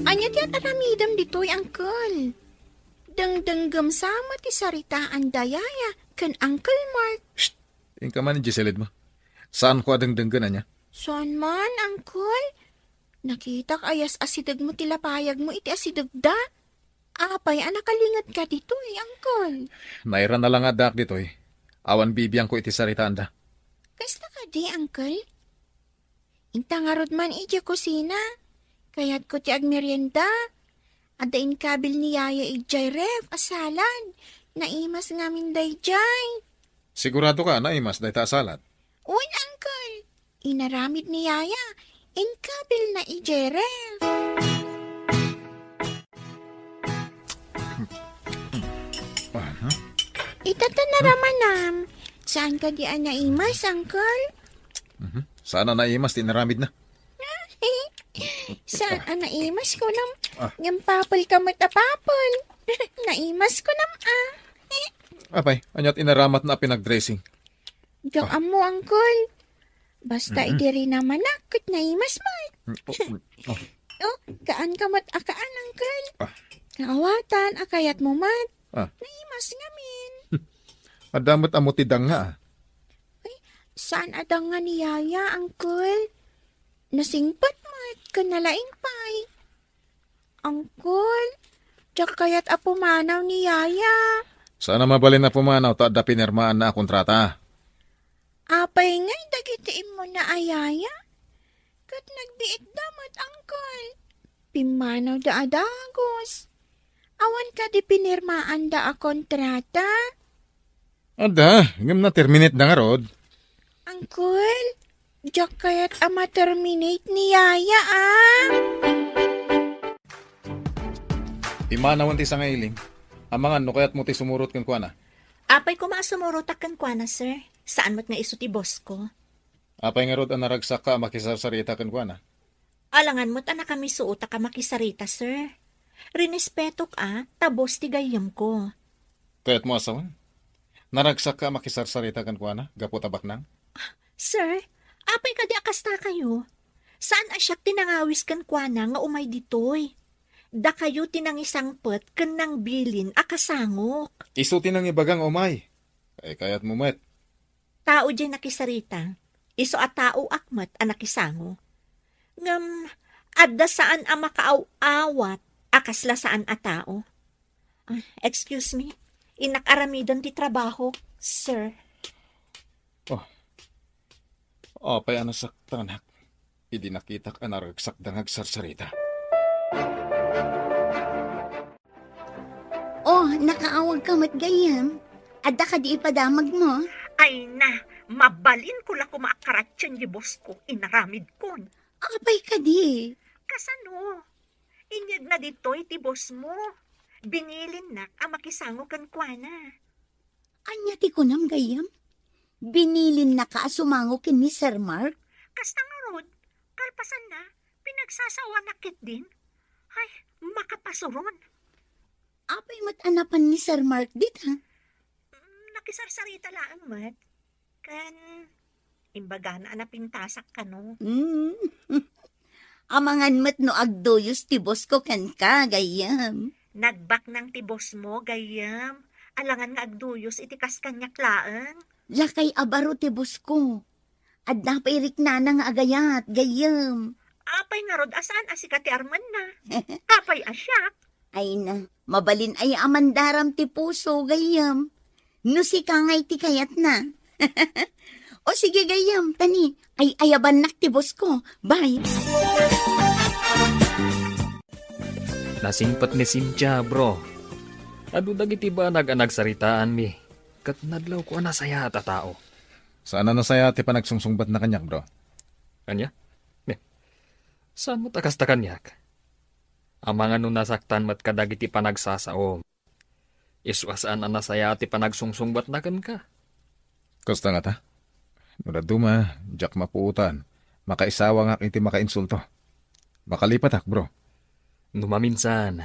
Ania ti ataramidem ditoy, Uncle? Dengdenggem sama ti saritaan da Yaya ken Uncle Mark. Shh! Inka man idiay silidmo. Saanko a dengdenggen, ania? Saan man, Uncle. Nakitak a yas-asidegmo ti lapayagmo iti asidegda. Apay a nakalingetka ditoy, Uncle? Nairana la nga addaak ditoy. Awan bibiangko iti saritaanda. Kasta kadi, Uncle? Inta ngarud man idiay kusina. Kayatko ti agmerienda. Adda inkabil ni Yaya idiay ref a salad. Naimas ngamin daydiay. Sigurado ka, naimas dayta a salad? Wen, Uncle. Inaramid ni Yaya. Inkabilna idiay ref. Aha. Ita ta naramanam. Saan kadi a naimas, Uncle? Mhm. Saan a naimas ti inaramidna? Saan a naimas kunam? Ah. Ngem papel ka met a papel. Naimas kunam, ah. Apay, ania't inaramatna a pinagdressing? Diak ammo, Uncle. Basta Mm-mm. idi rinamanak, ket naimas met. Mm, oh, mm, oh. Oh, kaan ka met a kaan, Uncle. Ah. Kaawatan a kayatmo met. Ah. Naimas ngamin. Adda met ammo ti danga, ah. Ay, saan a danga ni Yaya, Uncle? Nasingpet met, ken nalaing pay. Uncle, diak kayat a pumanaw ni Yaya. Saan a mabalin a pumanaw ta adda pinirmaanna a kontrata. Apay ngay dagiti immuna a yaya? Ket nagbiitda met, Uncle. Pimmanawda a dagus. Awan kadi pinirmaanda a kontrata? Adda, ngem na-terminate da ngarud. Uncle, diak kayat a ma-terminate ni Yaya, ah. Imanawen ti sangailing. Amangan no kayatmo ti sumurot kenkuana. Apay koma a sumurotak kenkuana, sir. Saan met nga isu ti boss ko. Apay ngarud a naragsakka a makisarsarita kenkuana? Alangan met a nakamisuotak a makisarita, sir. Rinespetok a, ta boss ti gayyemko. Kayatmo a sawen? Naragsakka a makisarsarita kenkuana gapu ta baknang? Sir, apay kadi a kastakayo? Saan a siak ti nangawis kenkuana nga umay ditoy? Dakayo ti nangisangpet ken nangbilin a kasangok. Isu ti nangibaga nga umay. Ay, kayatmo met. Tao diay nakisarita, isu a taoak met a nakisango. Ngem adda saan a makaaw-awat a kasla saan a tao. Ah, excuse me, innak aramiden ti trabaho, sir. Oh. Apay a nasaktanak idi nakitak a naragsakda nga agsarsarita. Oh, nakaawagka met gayyem. Adda kadi ipadamagmo? Ay na, mabalinko la koma a karatien ti boss ko, inaramidkon. Apay kadi? Kasano? Inyegna ditoy ti boss mo. Binilinnak a makisango kenkuana. Ania ti kunam gayyem? Binilinnaka a sumango ken ni Sir Mark? Kasta ngarud, kalpasanna, pinagsasawanak ketdin. Ay, makapasuron. Apay met a napan ni Sir Mark dita? Mm, nakisarsarita laeng met. Ken, imbagana a napintasak kano. Mm. Amangan met no agduyos ti boss ko kenka, gayyem. Nagbaknang ti boss mo, gayyem. Alangan nga agduyos iti kas kaniak laeng. Lakay a baro ti boss ko. Adda pay riknana nga agayat, gayyem. Apay ngarud a saan a sika ti armenna? Apay a siak? Ay na, mabalin aya a mandaram ti puso, gayyem. No sika ngay ti kayatna. O sige, gayyem, tani, ay-ayabannak ti boss ko. Bye. Nasingpet ni Cynthia, bro. Adu dagiti banag a nagsaritaanmi, ket nadlawko a nasayaat a tao. Saan a nasayaat ti panagsungsungbatna kaniak, bro? Ania? Ne, saan met a kasta kaniak? Amangan no nasaktan met kadagiti panagsasaom. Isu a saan a nasayaat ti panagsungsungbatna kenka. Kasta ngata? No dadduma, diak mapuotan, makaisawangak iti makainsulto. Makalipatak, bro. No maminsan,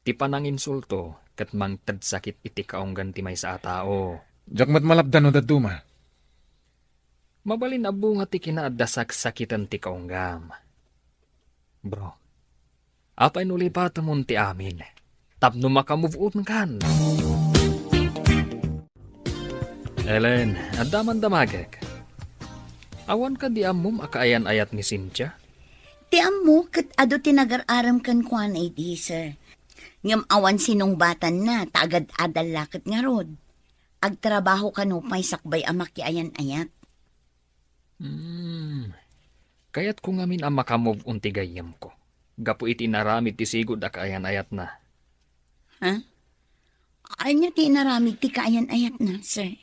ti pananginsulto ket mangted sakit iti kaunggan ti maysa a tao. Diak met malapdan no dadduma. Mabalin a bunga ti kinaadda saksakiten ti kaunggam. Bro, apay no lipatemon ti amin tapno maka-move on kan? Ellen, adda man damagek. Awan kadi ammom a kaayan-ayat ni Cynthia? Ti ammo ket adu ti nagar-arem kenkuana idi, sir. Ngem awan sinungbatanna ta agad-adal la ket ngarud. Agtrabaho kano pay sakbay a makiayan-ayat. Hmm. Kayatko ngamin a maka-move on ti gayyemko gapu iti inaramid ti sigud a kaayan-ayatna. Ha? Ania ti inaramid ti kaayan-ayatna, sir?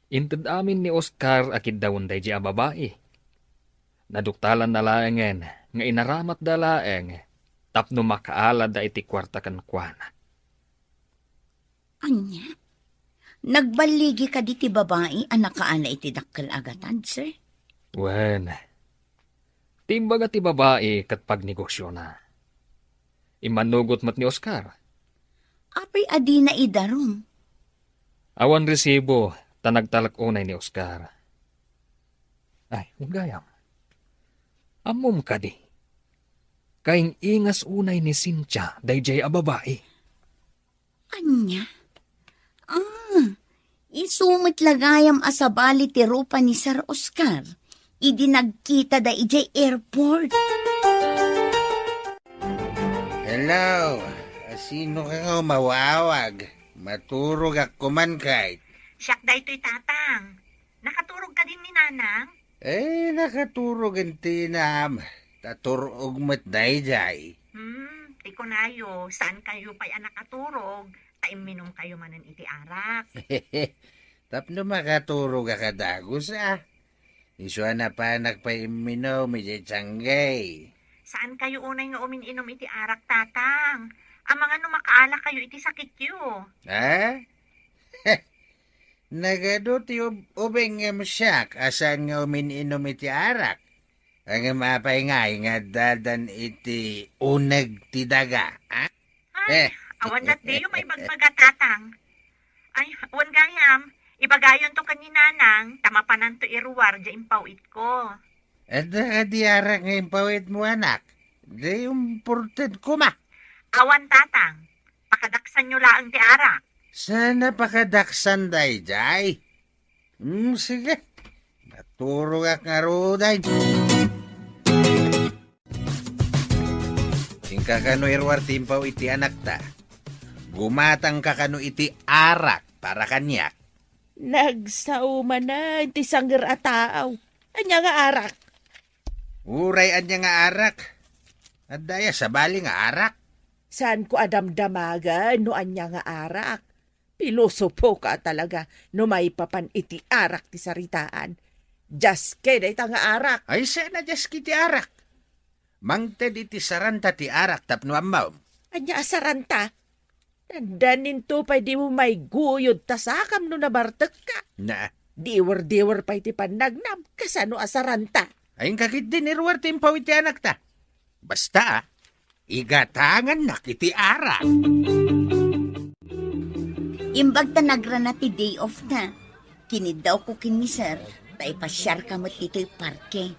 Inted amin ni Oscar a kiddawen daydiay a babai. Naduktalanna laengen nga inaramatda laeng tapno makaalada iti kuarta kenkuana. Ania? Nagballigi kadi ti babai a nakaala iti dakkel a gatad, sir? Wen, ti imbaga ti babai ket pagnegosiona. Immanugot met ni Oscar. Apay a dina idarum? Awan resibo, ta nagtalek unay ni Oscar. Ay, gayam. Ammom kadi? Kaing-ingas unay ni Cynthia daydiay a babai. Ania? Ah, isu met la gayam a sabali ti rupa ni Sir Oscar idi nagkitada idiay airport. Hello, sino ka nga umawawag? Maturogak koman kay. Siak daytoy, Tatang. Nakaturog kadin ni Nanang? Eh, nakaturog ti inam. Ta tur-og met daydiay. Hmm, ti kunayo, saan kayo pay a nakaturog, ta imminom kayo manen iti arak. Tapno makaturog a kadagus, ah. Isu a napanak pay imminom idiay tianggay. Saan kayo unay nga umin-inom iti arak, Tatang? Amangan no makaala kayo iti sakityo. Ha? Nagadu ti ub-, ubing ngem siak a saan nga umin-inom iti arak. Ngem apay ngay nga addadan iti uneg ti daga, ha? Ay, eh. Awan datdiyo maibagbaga, Tatang. Ay, wen gayam, ibagayonto ken ni Nanang, ta mapananto iruar diay impaw-itko. Adda kadi arak nga impaw-itmo, anak? Di umported koma. Awan, Tatang. Pakadaksanyo laeng ti arak. Sana pakadaksan daydiay. Hmm, sige. Maturogak ngaruden. Inka kano iruar ti impaw iti anakta. Gumatangka kano iti arak para kaniak. Nagsao manen ti sanger a taaw. Ania nga arak? Uray ania nga arak? Adda aya sabali nga arak? Saanko a damdamagen no ania nga arak. Pilosopoka talaga no maipapan iti arak ti saritaan. Diaske dayta nga arak. Ay, saan a diaske ti arak? Mangted iti saranta ti arak tapno ammom. Ania a saranta? Dandaninto pay dimo maiguyod ta sakam no nabartekka. Na. Diwer-diwer pay ti pannagnam, kasano a saranta? Ay, inka ketdin iruar ti impaw iti anakta. Basta, ah, igatangannak iti arak. Imbag ta nagrana ti day off na, kiniddawko ken ni Sir, ta ipasiarka met ditoy parke.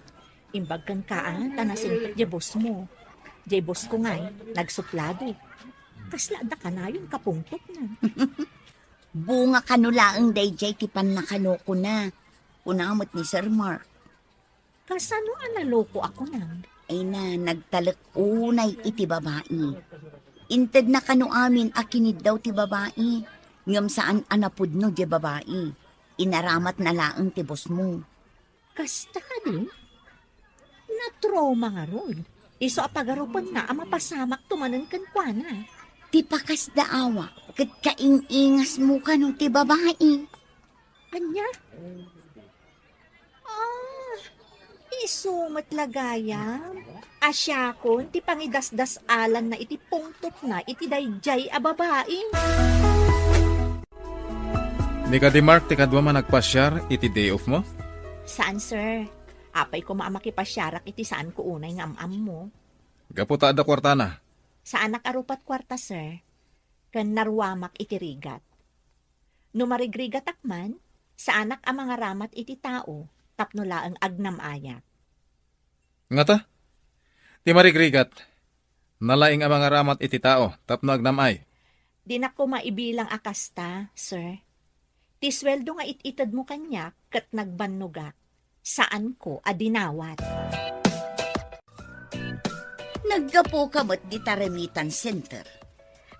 Imbag kenka, ah, ta nasingpet diay boss mo. Diay boss ko ngay, nagsuplado. Kasla adda kanayon kapungtotna. Bunga kano laeng daydiay ti pannakanokona, kuna met ni Sir Mark. Kasano a naloko a kunam? Ay na, nagtalek unay iti babai. Intedna kano amin a kiniddaw ti babai, ngem saan a napudno diay babai. Inaramatna laeng ti boss mo. Kasta kadi? Natrauma ngarud. Isu a pagarupenna a mapasamakto manen kenkuana. Ti pakasdaawa, ket kaing-ingasmo kano ti babai. Ania? Ah, isu met la gayam. A siakon ti pangidasdas-alanna iti pungtotna iti daydiay a babai. Ni kadi Mark ti kaduam a nagpasiar iti day off mo? Saan, sir. Apay koma a makipasiarak iti saanko unay nga am-ammo. Gapu ta adda kuartana. Saanak a rupat kuarta, sir. Ken naruamak iti rigat. No marigrigatak man, saanak a mangaramat iti tao tapno laeng agnam-ayak. Ngata? Ti marigrigat, nalaing a mangaramat iti tao tapno agnam-ay. Dinak koma ibilang a kasta, sir. Ti sueldo nga it-itedmo kaniak ket nagbannogak, saanko a dinawat. Naggapuka met dita remittance center.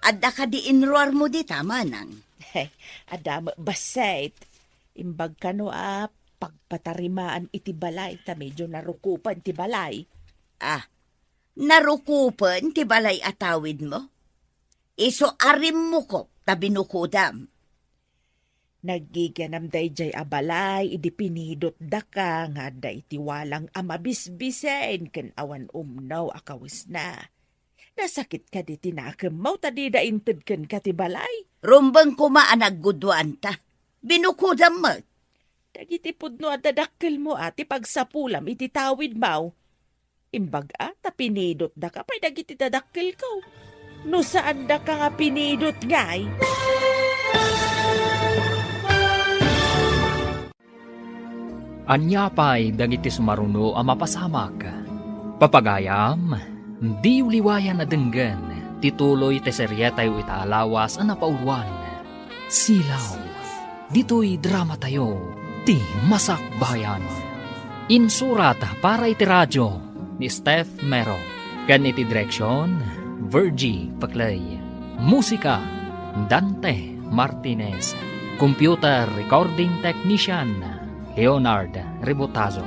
Adda kadi inruarmo dita, manang? Adda met bassit. Imbag kano a pagpatarimaan iti balay ta medio narukupen ti balay. Ah, narukupen ti balay a tawidmo? Isu a rimmukop ta binukodam. Naggigianam daydiay a balay idi pinidotdaka nga adda iti walang a mabisbisen ken awan umno a kawesna. Nasakit kadi ti nakemmo ta dida inted kenka ti balay? Rumbeng koma a nagguduanta. Binukodam met. Dagiti pudno a dadakkelmo a ti pagsapulam iti tawidmo. Imbag-a ta pinidotdaka pay dagiti dadakkelko. No saandaka nga pinidot ngay. Ania pay dagiti sumaruno a mapasamak? Papagayam, diyo liwayan a denggen ti tuloy ti serietayo ita a lawas a napauluan, Silaw. Ditoy dramatayo, ti Masakbayan. Insurat para iti radio ni Steph Mero, ken iti direksion, Virgie Paclay. Musika, Dante Martinez. Computer recording technician, Leonard Rebotazo.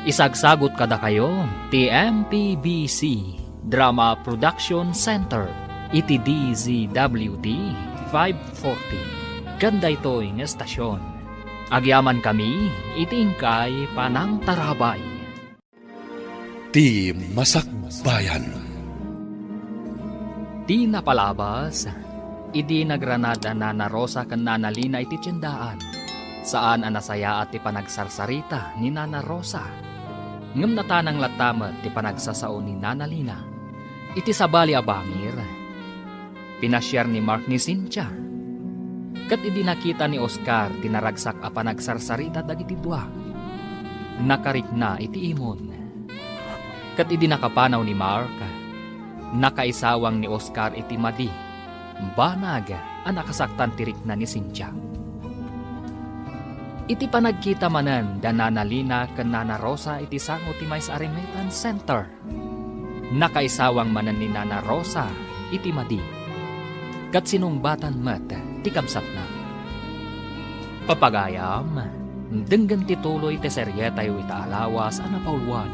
Isagsagut kadakayo ti M P B C Drama Production Center iti D Z W T five forty. Ken daytoy nga estasion, agyamankami iti inkay panangtarabay. Ti Masakbayan. Ti napalabas, idi nagranada Nana Rosa ken Nana Lina iti tiendaan, saan a nasayaat ti panagsarsarita ni Nana Rosa. Ngem natanang latta met ti panagsasao ni Nana Lina. Iti sabali a bangir, pinasiar ni Mark ni Cynthia. Ket idi nakita ni Oscar ti naragsak a panagsarsarita dagiti dua, nakarikna iti imon. Ket idi nakapanaw ni Mark, nakaisawang ni Oscar iti madi, banag a nakasaktan ti rikna ni Cynthia. Iti panagkita manen da Nana Lina ken Nana Rosa iti sango ti maysa a remittance center, nakaisawang manen ni Nana Rosa iti madi, ket sinungbatan met ti kabsatna. Papagayam, denggen ti tuloy ti serietayo ita a lawas a napauluan,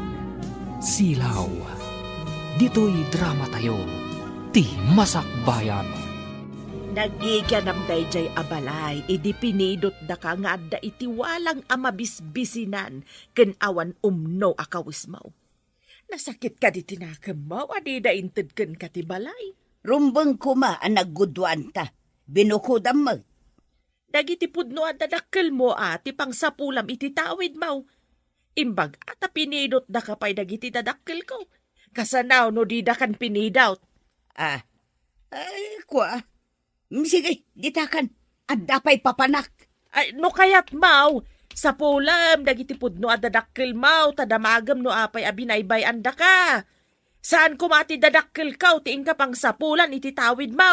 Silaw. Ditoy dramatayo, ti Masakbayan. Naggigianam daydiay a balay idi pinidotdaka nga adda iti walang a mabisbisinan ken awan umno a kawesmo. Nasakit kadi ti nakemmo a dida inted kenka ti balay? Rumbeng koma a nagguduanta. Binukodam met. Dagiti pudno a dadakkelmo a ti pangsapulam iti tawidmo. Imbag-a ta pinidotdaka pay dagiti dadakkelko. Kasano no didakan pinidot? Ah, ay, kua. Mm, sige, ditakan. Adda pay papanak. Ay, no kayatmo, sapulem dagiti pudno a dadakkelmo, ta damagem no apay a binaybay-andaka. Saan koma ti dadakkelko ti inka pangsapulan iti tawidmo.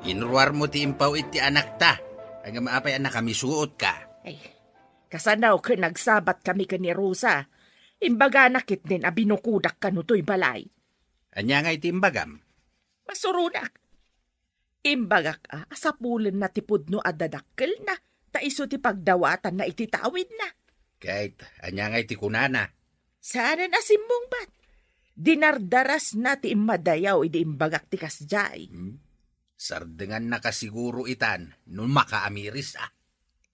Inruarmo ti impaw iti anakta. Ngem apay a nakamisuotka? Ay, kasano ket nagsabat kami ken ni Rosa? Imbagana ketdin a binukodak kano toy balay. Ania nga iti imbagam? Masuronak. Imbagak a, a sapulenna ti pudno a dadakkelna, ta isu ti pagdawatanna iti tawidna. Ket ania nga iti kunana? Saanen a simmungbat. Dinardarasna ti immadayaw idi imbagak ti kasdiay. Hmm? Sardengannaka siguro itan no makaamiris a.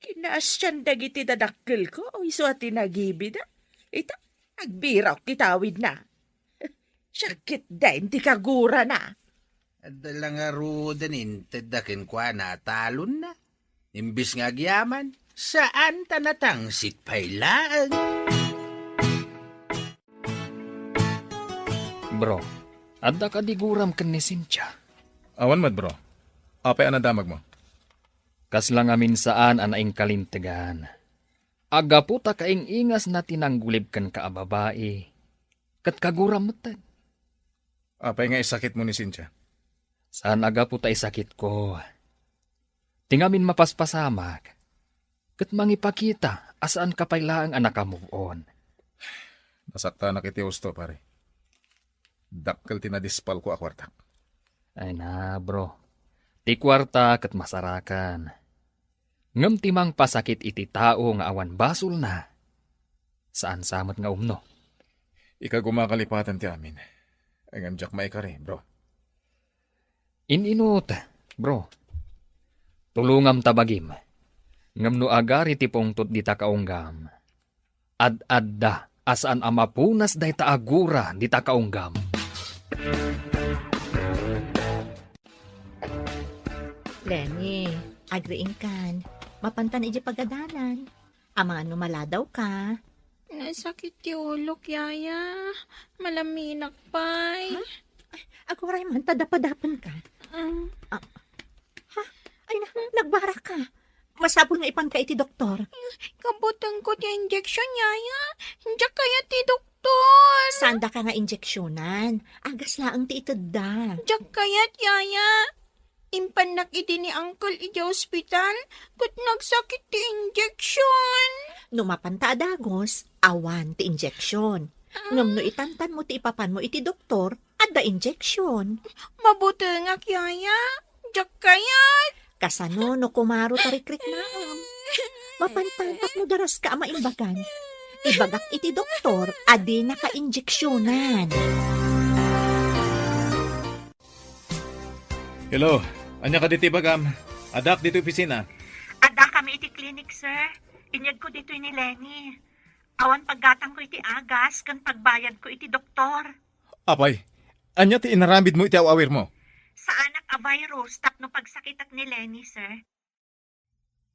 Kinaasian dagiti dadakkelko, isu a ti nagibida. Ita, agbirawak ti tawidna. Siak ketdin ti kagurana. Adda la ngaruden intedda kenkuana a talonna. Imbes nga agyaman, saan ta natangsit pay laeng. Bro, adda kadi guram ken ni Cynthia? Awan met, bro. Apay a nadamagmo? Kasla ngamin saan a naingkalintegan. Aggapu ta kaing-ingasna ti nanggulib kenka a babai, ket kaguram metten. Apay nga isakitmo ni Cynthia? Saan a gapu ta isakitko. Ti ngamin mapaspasamak, ket mangipakita a saanka pay laeng a naka-move on. Nasaktanak iti husto, pare. Dakkel ti nadispalko a kuartak. Ay na, bro. Ti kuarta ket masarakan. Ngem ti mangpasakit iti tao nga awan basolna, saan sa met nga umno. Ikaw, gumakalipatan ti amin. Ngem diak maikari, bro. In-inut, bro. Tulongam ta bagim. Ngem no agari ti pungtot dita kaunggam, ad-adda a saan a mapunas dayta a gura dita kaunggam. Lenny, agriingkan. Mapantan iti pagadalan. Amangan no maladaw ka. Nasakit ti ulok, Yaya. Malaminak pay. Ha? Ay, aguray man ta dapadapen ka. Mm. Ah. Ha? Ay, na, nagbara ka. Masapul nga ipan ka iti doktor. Kabutengko ti injection, Yaya. Diak kayat ti doktor. Saan da ka nga injeksionan? Agas laeng ti itedda. Diak kayat, Yaya. Impannak idi ni Uncle iti ospital, ket nagsakit ti injection. No mapanta a dagos, awan ti injection. Ngem no itantan mo ti ipapan mo iti doktor, adda injection. Mabutengak, Yaya. Diak kayat. Kasano no kumaro ta rikriknaam? Mapantan tapno daras ka a maimbagan. Ibagak iti doktor a dina ka injeksionan. Hello, ania kadi ti ibagam? Addak ditoy opisina. Adda kami iti klinik, sir. Inyegko ditoy ni Lenny. Awan paggatangko iti agas ken pagbayadko iti doktor. Apay, ania ti inaramidmo iti aw-awirmo? Saanak a virus tapno pagsakitak ni Lenny, sir.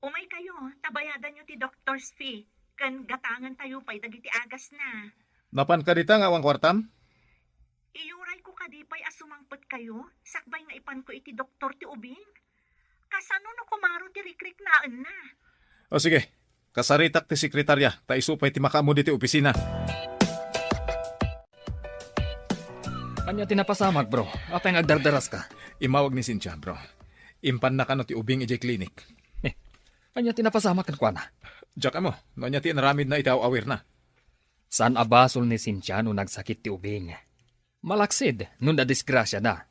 Umay kayo, ta bayadanyo ti doctor's fee, ken gatangantayo pay dagiti agasna. Napan ka dita nga awan kuartam? Iyurayko kadi pay a sumangpet kayo, sakbay nga ipanko iti doktor ti ubing. Kasano no kumaro ti rikriknaenna? O sige, kasaritak ti sekretarya, ta isu pay ti makaammo ditoy opisina. Ania ti napasamak, bro? Apay nga agdardaraska? Immawag ni Cynthia, bro. Impanna kano ti ubing idiay klinik. Eh, ania ti napasamak kenkuana? Diak ammo, no ania ti inaramidna iti aw-awirna. Saan a basol ni Cynthia no nagsakit ti ubing. Malaksid no nadisgrasiada.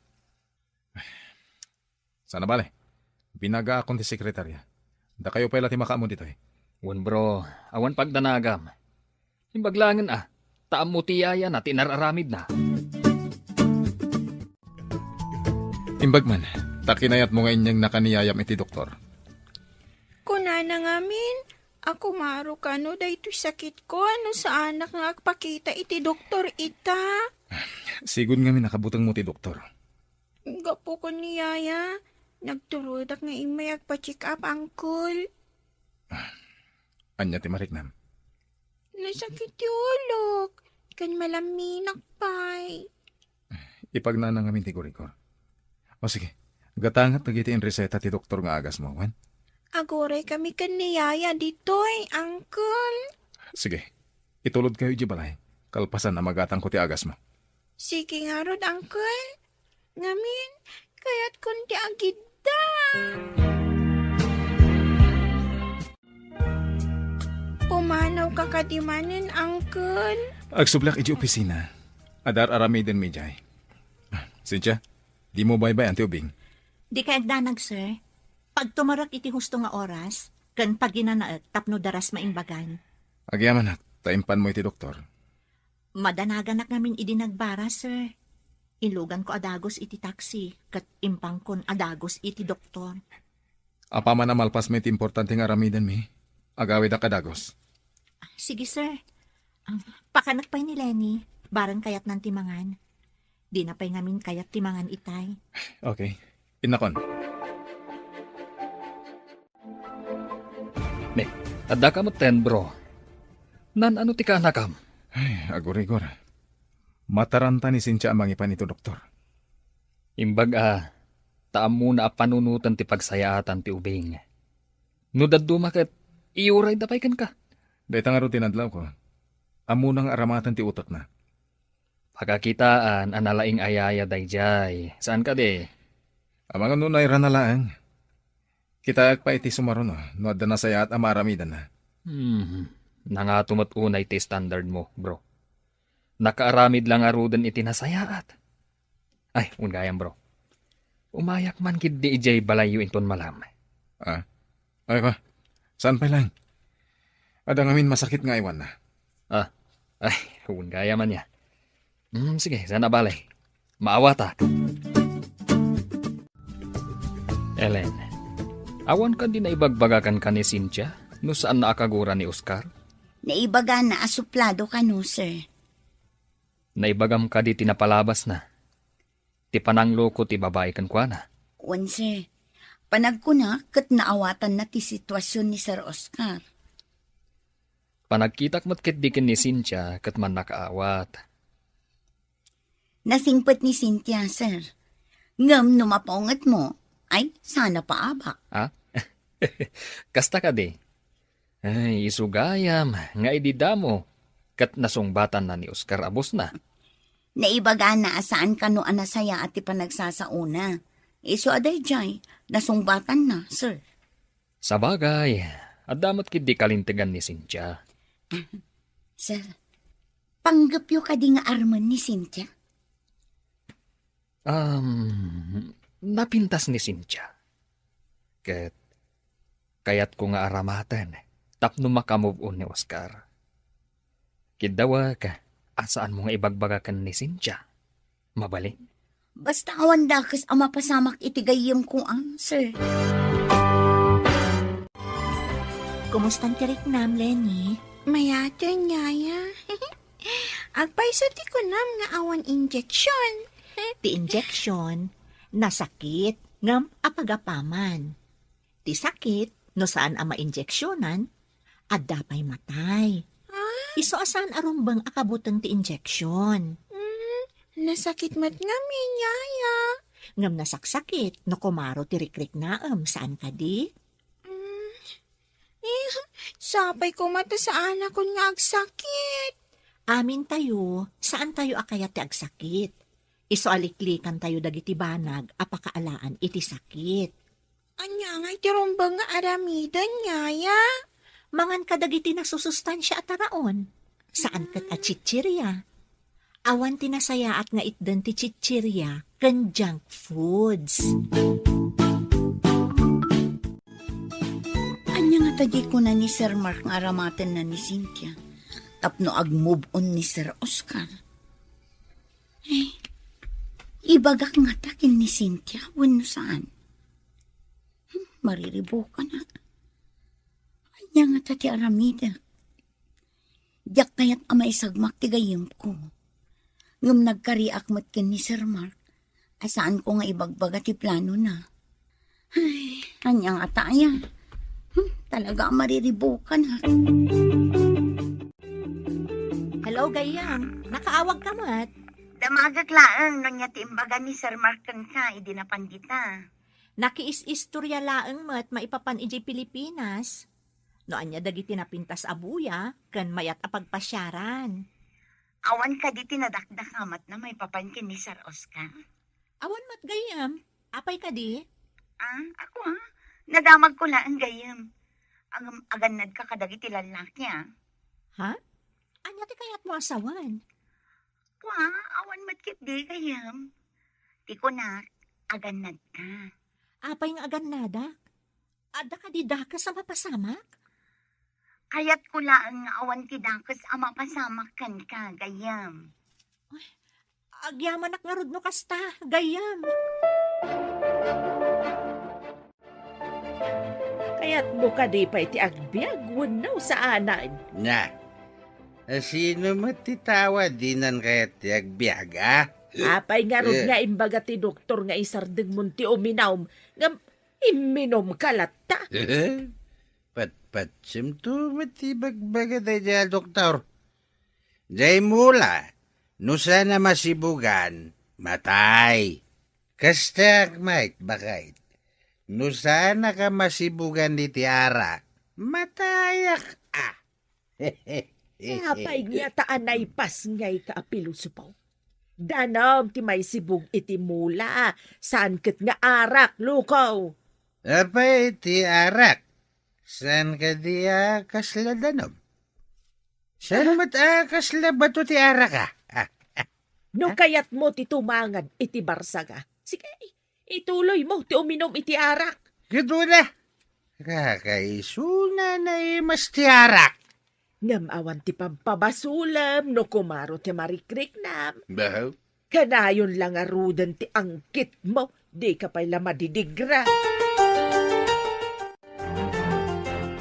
Saan a bale, binagaakon ti sekretarya. Dakayo pay la ti makaammo ditoy. Wen, bro, awan pagdanagam. Imbag laengen a, ta ammo ti yayana ti inararamidna. Imbag man, ta kinayatmo nga inyegna ka ni yayam iti doktor. Kunana ngamin a kumaro kano daytoy sakitko no saanak nga agpakita iti doktor ita. Sigud ngamin a kabutengmo ti doktor. Gapu ken ni yaya, nagtulodak nga immay agpa-check up, uncle. Ania ti mariknam? Nasakit ti ulok, ken malaminak pay. Ipagnana ngamin ti rigor. O sige, gatangat dagiti inreseta ti doktor nga agasmo, wen? Aguray kami ken ni yaya ditoy, uncle. Sige, itulod kayo iti balay. Kalpasan a magatangko ti agasmo. Sige ngarud, uncle. Ngamin, kayatkon ti agidda. Pumanaw ka kadi manen, uncle? Agsublak iti opisina. Adda ar-aramidenmi idiay. Cynthia, dimo baybay-an ti ubing? Dikay agdanag, sir. Pagtumerek iti husto nga oras, ken paginanaek tapno daras maimbagan. Agyamanak, ta impanmo iti doktor. Madanaganak ngamin idi nagbara, sir. Iluganko a dagus iti taksi, ket impankon a dagus iti doktor. Apaman a malpasmo iti importante nga aramidenmi, agawidak a dagus. Sige, sir. Ah, pakanek pay ni Lenny, bareng kayatnan ti mangan. Dina pay ngamin kayat ti mangan itay. Okay. Innakon. Ne, adda ka metten, bro. Naan-ano ti kaanakam? Ay, agurigor. Mataranta ni Cynthia a mangipan iti doktor. Imbag a, ta ammona a panunoten ti pagsayaatan ti ubing. No dadduma ket, iyurayda pay kenka. Dayta ngarud ti nadlawko. Ammona nga aramaten ti utekna. Pakakitaan a nalaing a yaya daydiay. Saan kadi? Amangan no nairana laeng. Kitaek pay iti sumaruno no adda nasayaat a maaramidanna. Hmm. Nangato met unay ti standard mo, bro. Nakaaramid la ngaruden iti nasayaat. Ay, wen gayam, bro. Umayak man ketdi idiay balayyo inton malam. Ah? Ay, ka? Saan pay laeng? Adda ngamin masakit nga aywanna. Ah, ay, wen gayam ania. Hmm, sige, saan a bale. Maawatak. Ellen, awan kadi naibagbagakan ka ni Cynthia no saanna a kagura ni Oscar? Naibagana a suplado kano, sir. Naibagam kadi ti napalabasna? Ti panangloko ti babai kenkuana? Wen, sir. Panagkuna ket naawatanna ti sitwasion ni Sir Oscar. Panagkitak met ketdi ken ni Cynthia ket mannakaawat. Nasingpet ni Cynthia, sir. Ngem no mapaungetmo, ay, saan a paabak. Ha? Kasta kadi? Ay, isu gayam nga idi damo ket nasungbatanna ni Oscar a bosna. Naibagana a saan kano a nasayaat ti panagsasaona. Isu a daydiay, nasungbatanna, sir. Sabagay, adda met ketdi kalintegan ni Cynthia. Sir, panggepyo kadi nga armen ni Cynthia? Um, napintas ni Cynthia. Ket kayatko nga aramaten tapno makamove on ni Oscar. Kiddawek a saanmo nga ibagbaga ken ni Cynthia. Mabalin? Basta awan dakes a mapasamak iti gayyemko, ah, sir. Kumusta ti riknam, Lenny? Mayaten, Yaya. Agpayso ti kunam nga awan injection. Ti injection, nasakit, ngem apagapaman. Ti sakit, no saan a mainjeksionan, adda pay matay. Ah? Isu a saan a rumbeng a kabuteng ti injeksion. Mm, nasakit met ngamin, Yaya. Ngem nasaksakit no kumaro ti rikriknaem, saan kadi? Mm, eh, sapay koma ta saanakon nga agsakit. Amintayo, saantayo a kayat ti agsakit. Isu a liklikantayo dagiti banag a pakaalaan iti sakit. Ania ngay ti rumbeng nga aramiden, Yaya? Mangan ka dagiti nasusustansia a taraon. Saan ket a chichiria. Awan ti nasayaat nga itden ti chichiria ken junk foods. Ania ngata diay kuna ni Sir Mark nga aramatenna ni Cynthia tapno ag-move on ni Sir Oscar? Eh, ibagak ngata ken ni Cynthia wenno saan? Hmm, mariribukanak. Ania ngata ti aramidek? Diak kayat a maisagmak ti gayyemko. Ngem nagkariak met ken ni Sir Mark a saanko nga ibagbaga ti planona. Ay, ania ngata aya? Hmm, talaga a mariribukanak. Hello, gayyem. Nakaawag ka met? Damagek laeng no ania ti imbaga ni Sir Mark kenka idi napan dita. Nakiis-istorya laeng met maipapan idiay Pilipinas. No ania dagiti napintas a buya ken mayat a pagpasiaran. Awan kadi ti nadakdakamatna maipapan ken ni Sir Oscar? Awan met gayyem. Apay kadi? Ah, ako, ah. Nadamagko laeng gayyem. Agam-, agannadka kadagiti lallaki, ah. Ha? Ania ti kayatmo a sawen? Kua, awan met ketdi gayyem. Ti kunak, agannadka. Apay nga agannadak? Adda kadi dakes a mapasamak? Kayatko laeng nga awan ti dakes a mapasamak kenka, gayyem. Ay, agyamanak ngarud no kasta, gayyem. Kayatmo kadi pay ti agbiag wenno saanen? Na, sino met ti tao a dinan kayat ti agbiag, a? Apay ngarud Eh. nga imbaga ti doktor nga isardengmon ti uminum, ngem imminumka latta? Patpatsimto met ti ibagbaga daydiay a doktor. Diay mula, no saan a masibugan, matay. Kastaak met, baket. No saanak a masibugan iti arak, matayak, a. Apay ngata a naipasngayka a pilosopo? Danum ti maisibug iti mula, saan ket nga arak, lukaw. Apay ti arak? Saan kadi a kasla danum? Saan met a kasla bato ti arak, a? Ah, ah. No kayatmo ti tumangad iti barsaga, sige, ituloymo ti uminum iti arak. Ket una, Kakaisuna na imas ti arak. Ngem awan ti pampabasolem no kumaro ti marikriknam. Bahaw. Kanayon la ngaruden ti angkitmo, dika pay la madidigra.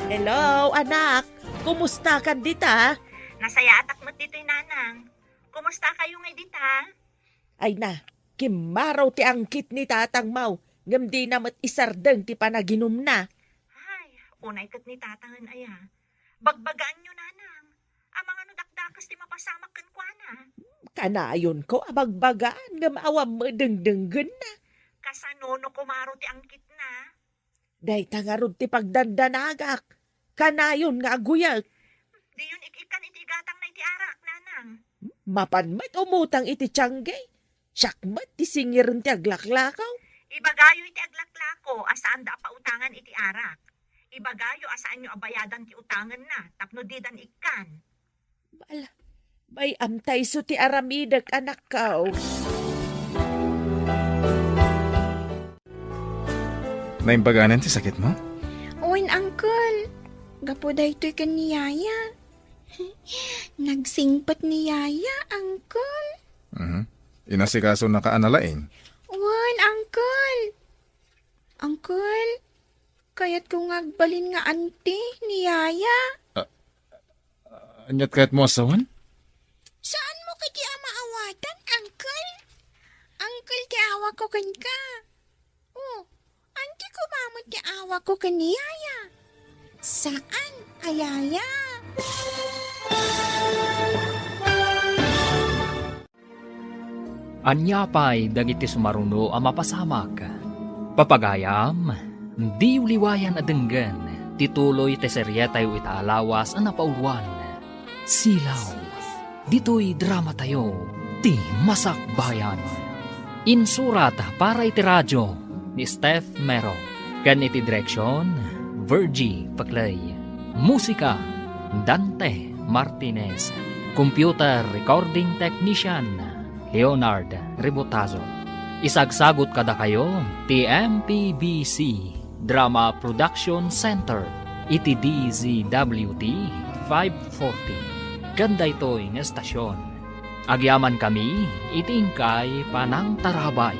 Hello, anak. Kumustakan dita? Nasayaatak met ditoy, Nanang. Kumustakayo ngay dita? Ay na, kimmaro ti angkit ni tatangmo, ngem dina met isardeng ti panaginumna. Ay, unay ket ni tatangen aya. Bagbagaanyo, Nanang. Amangan no dakdakes ti mapasamak kenkuana. Kanayonko a bagbagaan, ngem awan met dengdenggenna. Kasano no kumaro ti angkitna? Dayta ngarud ti pagdandanagak. Kanayon nga aguyek. Diyon ik-ikkan iti igatangna iti arak, Nanang. Mapan met umutang iti tiangge. Siak met ti singiren ti aglaklako. Ibagayo iti aglaklako a saanda a pautangan iti arak. Ibagayo a saanyo a bayadan ti utangenna tapno didan ikkan. Ala, bay-am ta isu ti aramidek, anakko. Naimbaganan ti sakitmo? Wen, Uncle. Gapu daytoy ken ni Yaya. Nagsingpet ni Yaya, Uncle. Mhm. Inasikasonaka a nalaing? Wen, Uncle. Uncle, kayatko nga agbalin nga anti ni Yaya. Ah, aniat kayatmo a sawen? Saanmo kadi a maawatan, Uncle? Uncle ti awakko kenka. Oh, anti koma met ti awakko ken ni Yaya. Saan a Yaya? Ania pay dagiti sumaruno a mapasamak? Papagayam, diyo liwayan a denggen ti tuloy ti serietayo ita a lawas a napauluan, Silaw. Ditoy dramatayo, Ti Masakbayan. Insurat para iti radio ni Steph Mero, ken iti direksion, Virgie Paclay. Musika, Dante Martinez. Computer recording technician, Leonard Rebotazo. Isagsagut kadakayo ti M P B C Drama Production Center iti D Z W T five forty. Ken daytoy nga estasion, agyamankami iti inkay panangtarabay.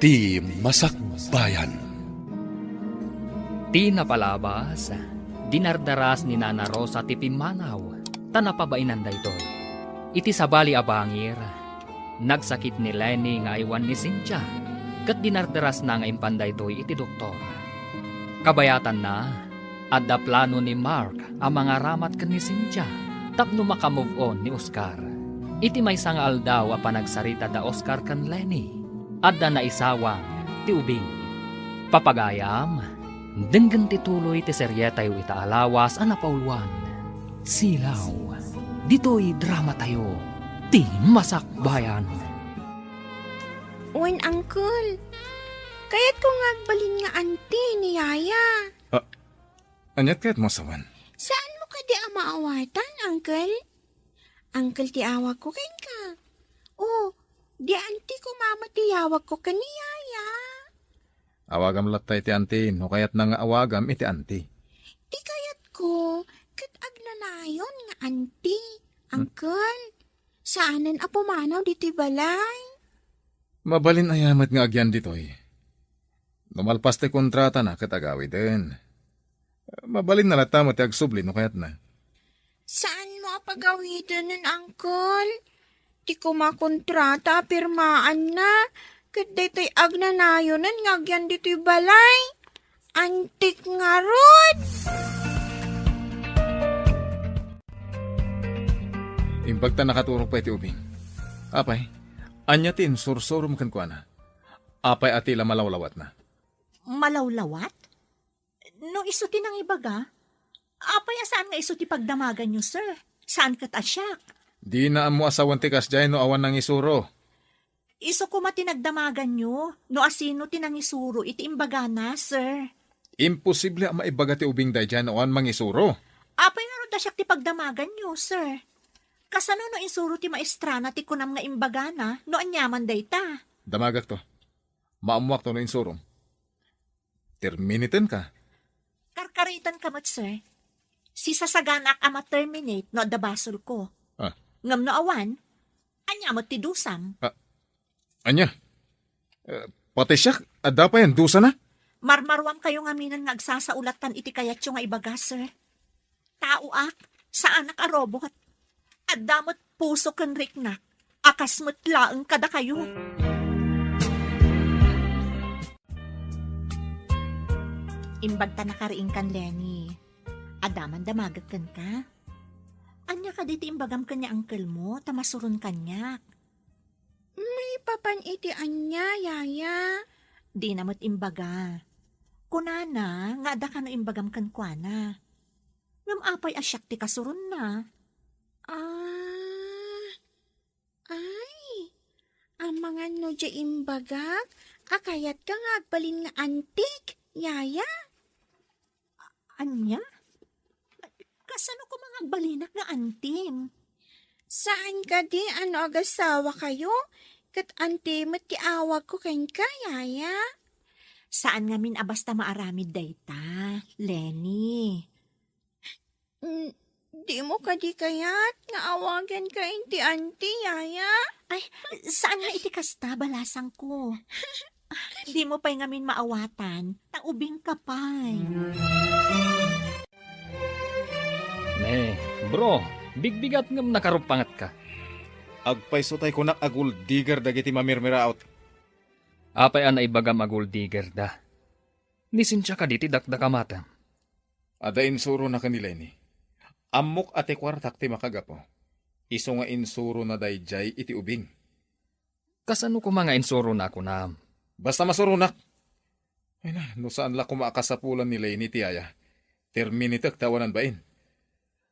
Ti Masakbayan. Ti napalabas, dinardaras ni Nana Rosa ti pimmanaw, ta napabainan daytoy. Iti sabali a bangir, nagsakit ni Lenny nga aywan ni Cynthia, ket dinardarasna nga impan daytoy iti doktor. Kabayatanna, adda plano ni Mark a mangaramat ken ni Cynthia tapno maka-move on ni Oscar. Iti maysa nga aldaw a panagsarita da Oscar ken Lenny, adda naisawang ti ubing. Papagayam, denggen ti tuloy ti serietayo ita a lawas a napauluan, Silaw. Ditoy dramatayo, Ti Masakbayan. Wen, Uncle. Kayatko nga agbalin nga anti ni Yaya. Ah, aniat kayatmo a sawen? Saanmo kadi a maawatan, Uncle? Uncle ti awakko kenka. Oh, di anti koma met ti awakko ken ni Yaya. Awagam latta iti anti no kayatna nga awagam iti anti. Ti kayatko, ket agnanayon nga anti, Hmm? Uncle. Saanen a pumanaw ditoy balay. Mabalin aya met nga agyan ditoy? No malpas ti kontratana ket agawiden. Mabalinna latta met ti agsubli no kayatna. Saanmo a pagawidenen, Uncle? Ti koma kontrata a pirmaanna, ket daytoy agnanayonen nga agyan ditoy balay. Antik ngarud! Imbag ta nakaturog pay ti ubing. Apay, ania ti insursurom kenkuana? Apay a ti la malawlawatna? Malawlawat? No isu ti nangibaga, apay a saan nga isu ti pagdamaganyo, sir? Saan ket a siak? Dina ammo a sawen ti kasdiay no awan nangisuro. Isu koma ti nagdamaganyo, no asino ti nangisuro iti imbagana, sir. Imposible a maibaga ti ubing daydiay no awan mangisuro. Apay ngarud a siak ti pagdamaganyo, sir? Kasano no insuro ti maestrana ti kunam nga imbagana no aniaman dayta? Damagakto. Maammuakto no insurom. Terminitenka? Karkaritanka met, sir. Sisasaganak a ma-terminate no adda basolko. Ah. Ngem no awan, ania met ti dusam? Ah, ania? Eh, pati siak, adda pay a dusana? Marmaruamkayo ngaminen nga agsasaulatan iti kayatyo nga ibaga, sir. Taoak, saanak a robot. Adda met puso ken riknak a kas met laeng kadakayo. Imbagta nakariingkan, Lenny. Adda man damagek kenka? Ania kadi ti imbagam ken ni uncle mo ta masuron kaniak? Maipapan iti ania, yaya? Dina met imbaga. Kunana nga adda kano imbagam kenkuana. Ngem apay a siak ti kasuronna? Ah, ay, amangan no diay imbagak a kayatka nga agbalin nga antik, yaya? Ania? Kasano koma nga agbalinak nga antim? Saan kadi a no agasawakayo, ket anti met ti awagko kenka, yaya? Saan ngamin a basta maaramid dayta, Lenny. Mm, dimo kadi kayat nga awaganka iti anti, yaya? Ay, saan nga iti kasta, balasangko. Dimo pay ngamin maawatan, ta ubingka pay. Ne, bro, bigbigat ngem nakaruppangetka. Agpayso tay kunak a gold digger dagiti mamirmiraot. Apay a naibagam a gold digger da? Ni Cynthia kadi ti dakdakamatem? Adda insurona ken ni Lenny. Ammok a ti kuartak ti makagapu. Isu nga insurona daydiay iti ubing. Kasano koma nga insurona a kunam? Basta masuronak. Ay na, no saan la koma a kasapulan ni Lenny ti yaya, terminatek ta awanan bain.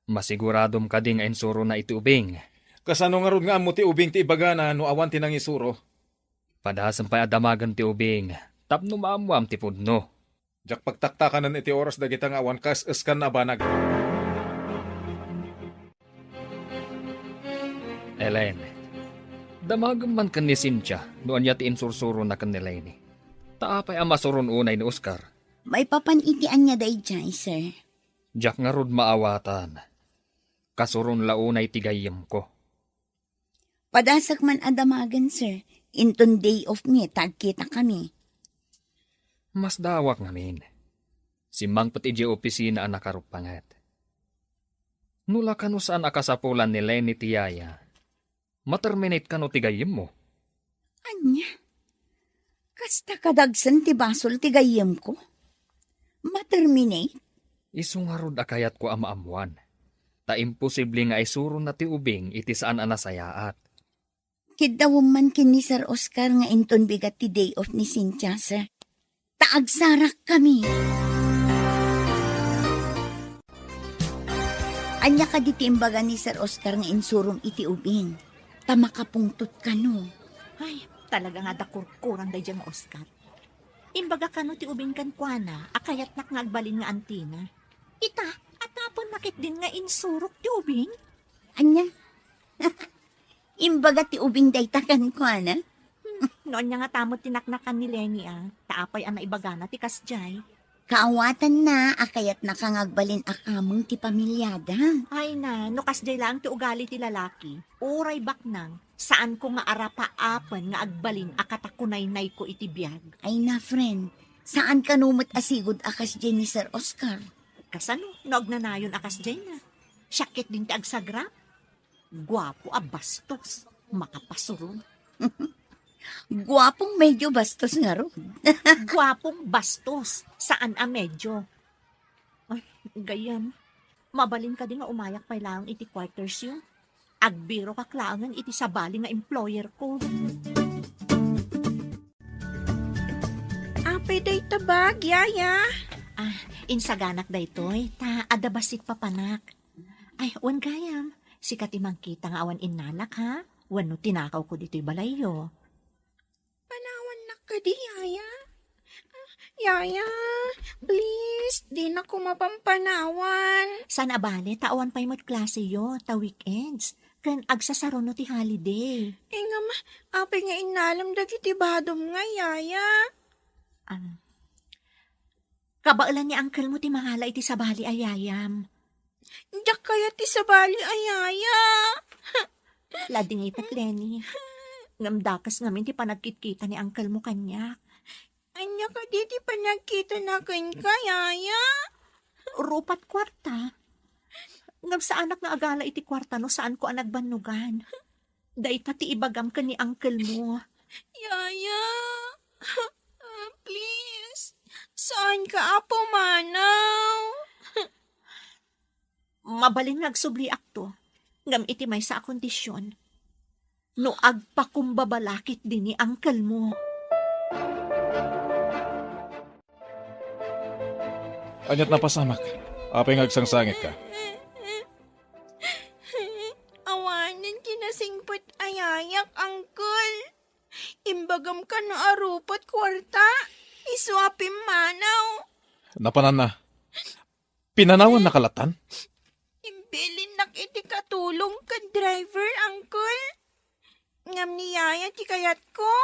Masiguradom kadi nga insurona iti ubing? Kasano ngarud nga ammo ti ubing ti ibagana no awan ti nangisuro? Padasem pay a damagen ti ubing tapno maammoam ti pudno. Diak pagtaktakanen iti oras dagita nga awan kaes-eskanna a banag. Elaine, damagem man ken ni Cynthia no ania ti insursurona ken ni Lenny. Ta apay a masuron unay ni Oscar? Maipapan iti ania daydiay, sir? Diak ngarud maawatan. Kasuron la unay ti gayyemko. Padasek man a damagen, sir. Inton day off mi, ta agkitakami. Masdaawak ngamin. Simmangpet idiay opisina a nakaruppanget. No la kano saan a kasapulan ni Lenny ti yaya, ma-terminate kano ti gayyemmo. Ania? Kasta kadagsen ti basol ti gayyemko? Ma-terminate? Isu ngarud a kayatko a maammoan. Ta imposible nga isurona ti ubing iti saan a nasayaat. Kiddawem man ken ni Sir Oscar nga inton bigat ti day off ni Cynthia, sir. Ta agsarakkami. Ania kadi ti imbaga ni Sir Oscar nga insurom iti ubing? Ta makapungtot kano. Ay, talaga nga adda kurkurang daydiay nga Oscar. Imbaga kano ti ubing kenkuana a kayatnak nga agbalin nga antina. Ita, atapenna ketdin nga insurok ti ubing? Ania? Imbaga ti ubing dayta kenkuana? Hmm, no ania ngata met ti naknakan ni Lenny, a, ta apay a naibagana ti kasdiay? Kaawatanna a kayatnaka nga agbalin a kameng ti pamiliada. Ay na, no kasdiay laeng ti ugali ti lalaki, uray baknang, saanko nga arapaapen nga agbalin a katakunaynayko iti biag. Ay na, friend, saan kano met a sigud a kasdiay ni Sir Oscar? Kasano no agnanayon a kasdiay na? Siak ketdin ti agsagrap. Guapo a bastos, makapasuron. Guapong medyo bastos ngarud. Guapong bastos, saan a medyo. Ay, gayyem, mabalin kadi nga umayak pay laeng iti quarters yo? Agbirokak laengen iti sabali nga employer ko. Apay dayta bag, yaya? Ah, insaganak daytoy, ta adda bassit papanak. Ay, wen gayam, sika ti mangkita nga awan innalak, ha? Wenno tinakawko ditoy balayyo. Panawannak kadi, yaya? Ah, yaya, please, dinako mapampanawan. Saan a bale, ta awan pay met klaseyo, ta weekends. Ken agsasaruno ti holiday. Ngem, apay nga innalem dagiti badom nga, yaya? Ah, Kabaelan ni uncle mo ti mangala iti sabali a yayam. Diak kayat ti sabali a yaya. Ladingitek, Lenny. Ngem dakes ngamin ti panagkitkita ni uncle mo kaniak. Ania kadi ti panagkitana kenka, yaya? Rupat kuarta. Ngem saanak nga agala iti kuarta no saanko a nagbannogan. Dayta ti ibagam ken ni uncle mo. Yaya, please, saanka a pumanaw. Mabalin nga agsubliakto, ngem iti maysa a kondisyon. No agpakumbaba la ketdi ni uncle mo. Aniat napasamak? Apay nga agsangsangitka? Awanen ti nasingpet a yayak, uncle. Imbagam kano a rupat kuarta, isu a pimmanaw. Napananna. Pinanawan na kalatan? Imbilinnak iti katulong ken driver, uncle. Ngem ni yaya ti kayatko.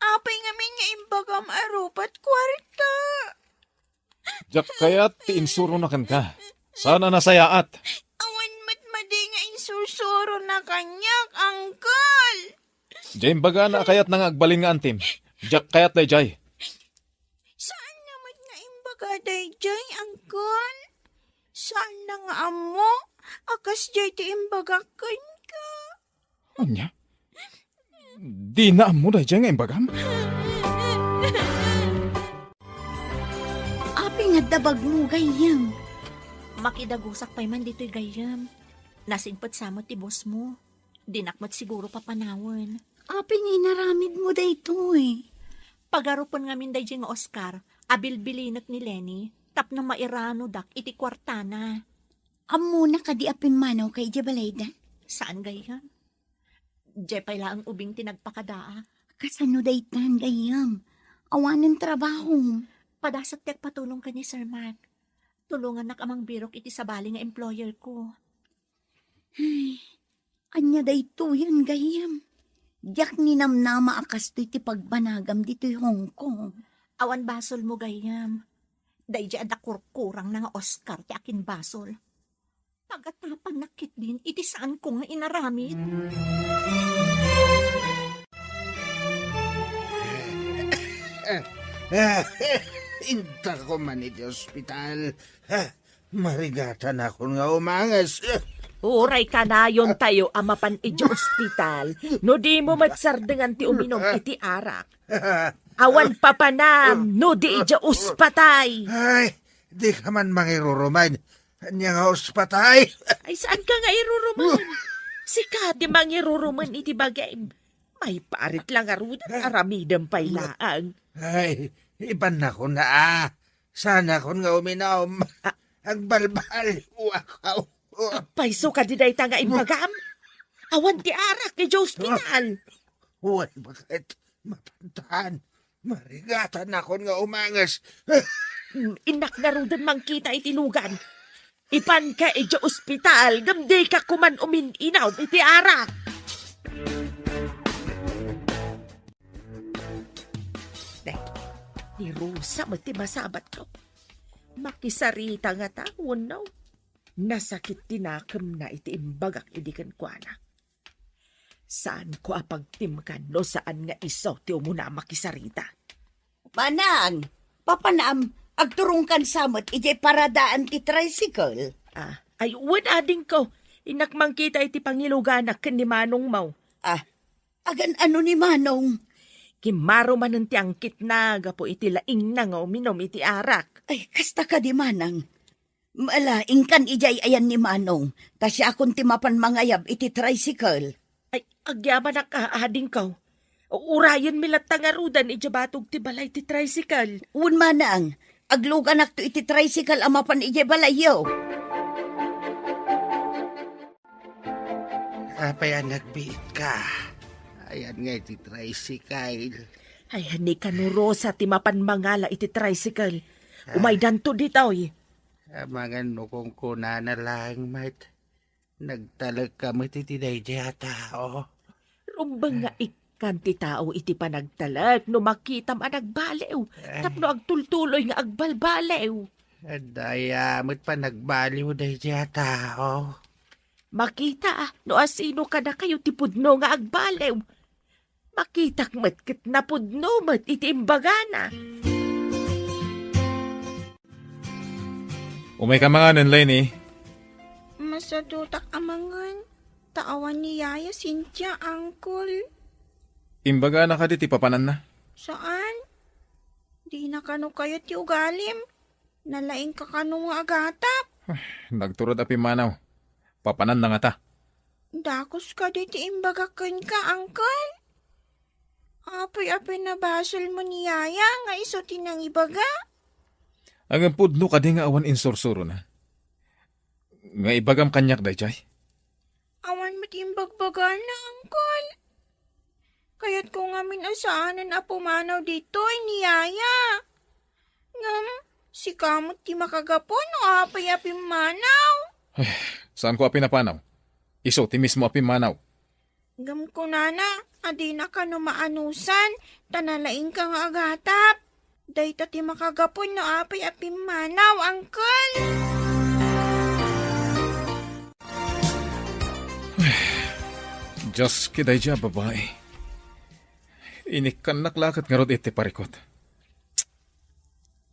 Apay ngamin nga imbagam a rupat kuarta? Diak kayat ti insurona kenka. Saan a nasayaat. Awan met madi nga insursurona kaniak, uncle. Diay imbagana a kayatna nga agbalin nga antim. Diak kayat daydiay. Saan na met nga imbaga daydiay, uncle? Saan na nga ammo a kasdiay ti imbagak kenka? Ania? Dina ammo daydiay nga imbagam? Apay nga adda bagmo, gayyem? Makidagusak pay man ditoy, gayyem. Nasingpet sa met ti boss mo. Dinak met siguro papanawen. Apay nga inaramidmo daytoy? Pagarupen ngamin daydiay nga Oscar a bilbilinek ni Lenny tapno mairanodak iti kuartana. Ammona kadi a pimmanawka idiay balayda? Saan, gayyem. Diay pay laeng ubing ti nagpakadaak. Kasano daytan, gayyem? Awanen trabahom. Padasek ti agpatulong ken ni Sir Mark. Tulongannak a mangbirok iti sabali nga employer ko. Ay, ania daytoyen, gayyem? Diak ninamnama a kastoy ti pagbanagam ditoy Hong Kong. Awan basolmo, gayyem. Daydiay adda kurkurangna nga Oscar ti akinbasol. Pagatapannak ketdin iti saanko nga inaramid. Intako man iti ospital. Marigatanakon nga umanges. Uray kanayontayo a mapan idiay ospital no dimo met sardengan ti uminum iti arak. Awan papanam no di idiay ospatay. Ay, di ka man mangiruruman. Ania nga ospatay? Ay, saan ka nga iruruman? Sika ti mangiruruman iti bagim. Maiparit la ngaruden, aramidem pay laeng. Ay, ibannakon na, ah. Saanakon nga uminum. Ah. Agbalbaliwak. Agpayso kadi dayta nga imbagam? Awan ti arak idiay ospital. Wen, baket. Mapantan. Marigatanakon nga umanges. Mm, innak ngaruden mangkita iti lugan. Ipanka idiay ospital, ngem dika koman umin-inum iti arak. Deh, ni Rosa met ti masabatko. Makisarita ngata wenno? Nasakit ti nakemna iti imbagak idi kenkuana. Saanko a pagtimkan no saan nga isu ti umuna a makisarita. Manang, papanam, agturongkan sa met idiay paradaan ti tricycle. Ah, ay, wen, adingko. Innak mangkita iti pangiluganak ken ni manongmo. Ah, agan-ano ni manong? Kimmaro manen ti angkitna gapu iti laingna nga uminum iti arak. Ay, kasta kadi, manang. Ala, inkan idiay ayan ni manong, ta siakon ti mapan mangayab iti tricycle. Ay, agyamanak a, adingko. Urayenmi latta ngaruden idiay batog ti balay ti tricycle. Wen, manang, agluganakto iti tricycle a mapan idiay balayyo. Apay a nagbiitka? Ayan nga iti tricycle. Ay, ni kano Rosa ti mapan mangala iti tricycle. Ah. Umaydanto ditoy. Amangan no kunkunana laeng met. Nagtalekka met iti daydiay a tao. Rumbeng nga ik-, Kan ti tao iti panagtalek no makitam a nagbaliw, Eh. tapno agtultuloy nga agbalbaliw. Daya met panagbaliw daydiay a tao. Makita, ah, no asino kadakayo ti pudno nga agbaliw. Makitak met ket napudno met iti imbagana. Umayka manganen, Lenny. Masadutak a mangan, ta awan ni Yaya Cynthia, Uncle. Imbagana kadi ti papananna? Saan? Dina kano kayat ti ugalim. Nalaingka kano nga agatap. Nagturod a pimmanaw. Papananna ngata. Dakes kadi ti imbagak kenka, Uncle? Apay a pinabasolmo ni Yaya nga isu ti nangibaga? Ngem pudno kadi nga awan insursurona? Nga ibagam kaniak daydiay? Awan met imbagbagana, Uncle. Kayatko ngamin a saanen a pumanaw ditoy ni Yaya. Ngem, sika met ti makagapu no apay a pimmanaw. Eh, saanko a pinapanaw? Isu ti mismo a pimmanaw. Ngem kunana a dina kano maanusan, ta nalaingka nga agatap. Dayta ti makagapu no apay a pimmanaw, Uncle. Dios, ket daydiay a babai. Inikkannak la ket ngarud iti parikut.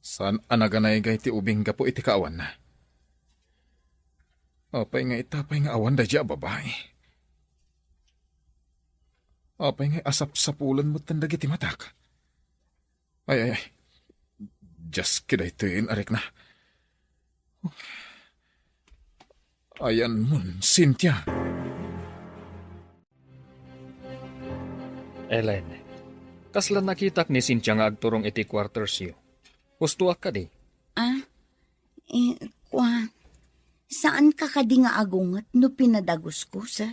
Saan a naganaygay ti ubing gapu iti kaawanna. Apay nga ita pay nga awan daydiay a babai? Apay nga asapsapulen metten dagiti matak? Ay, ay, ay. Dios, ket daytoyen a rikna. Ayanmon, Cynthia. Ellen, kasla nakitak ni Cynthia nga agturong iti quartersyo. Hustoak kadi? Ah, eh, kua, saanka kadi nga agunget no pinadagusko, sir?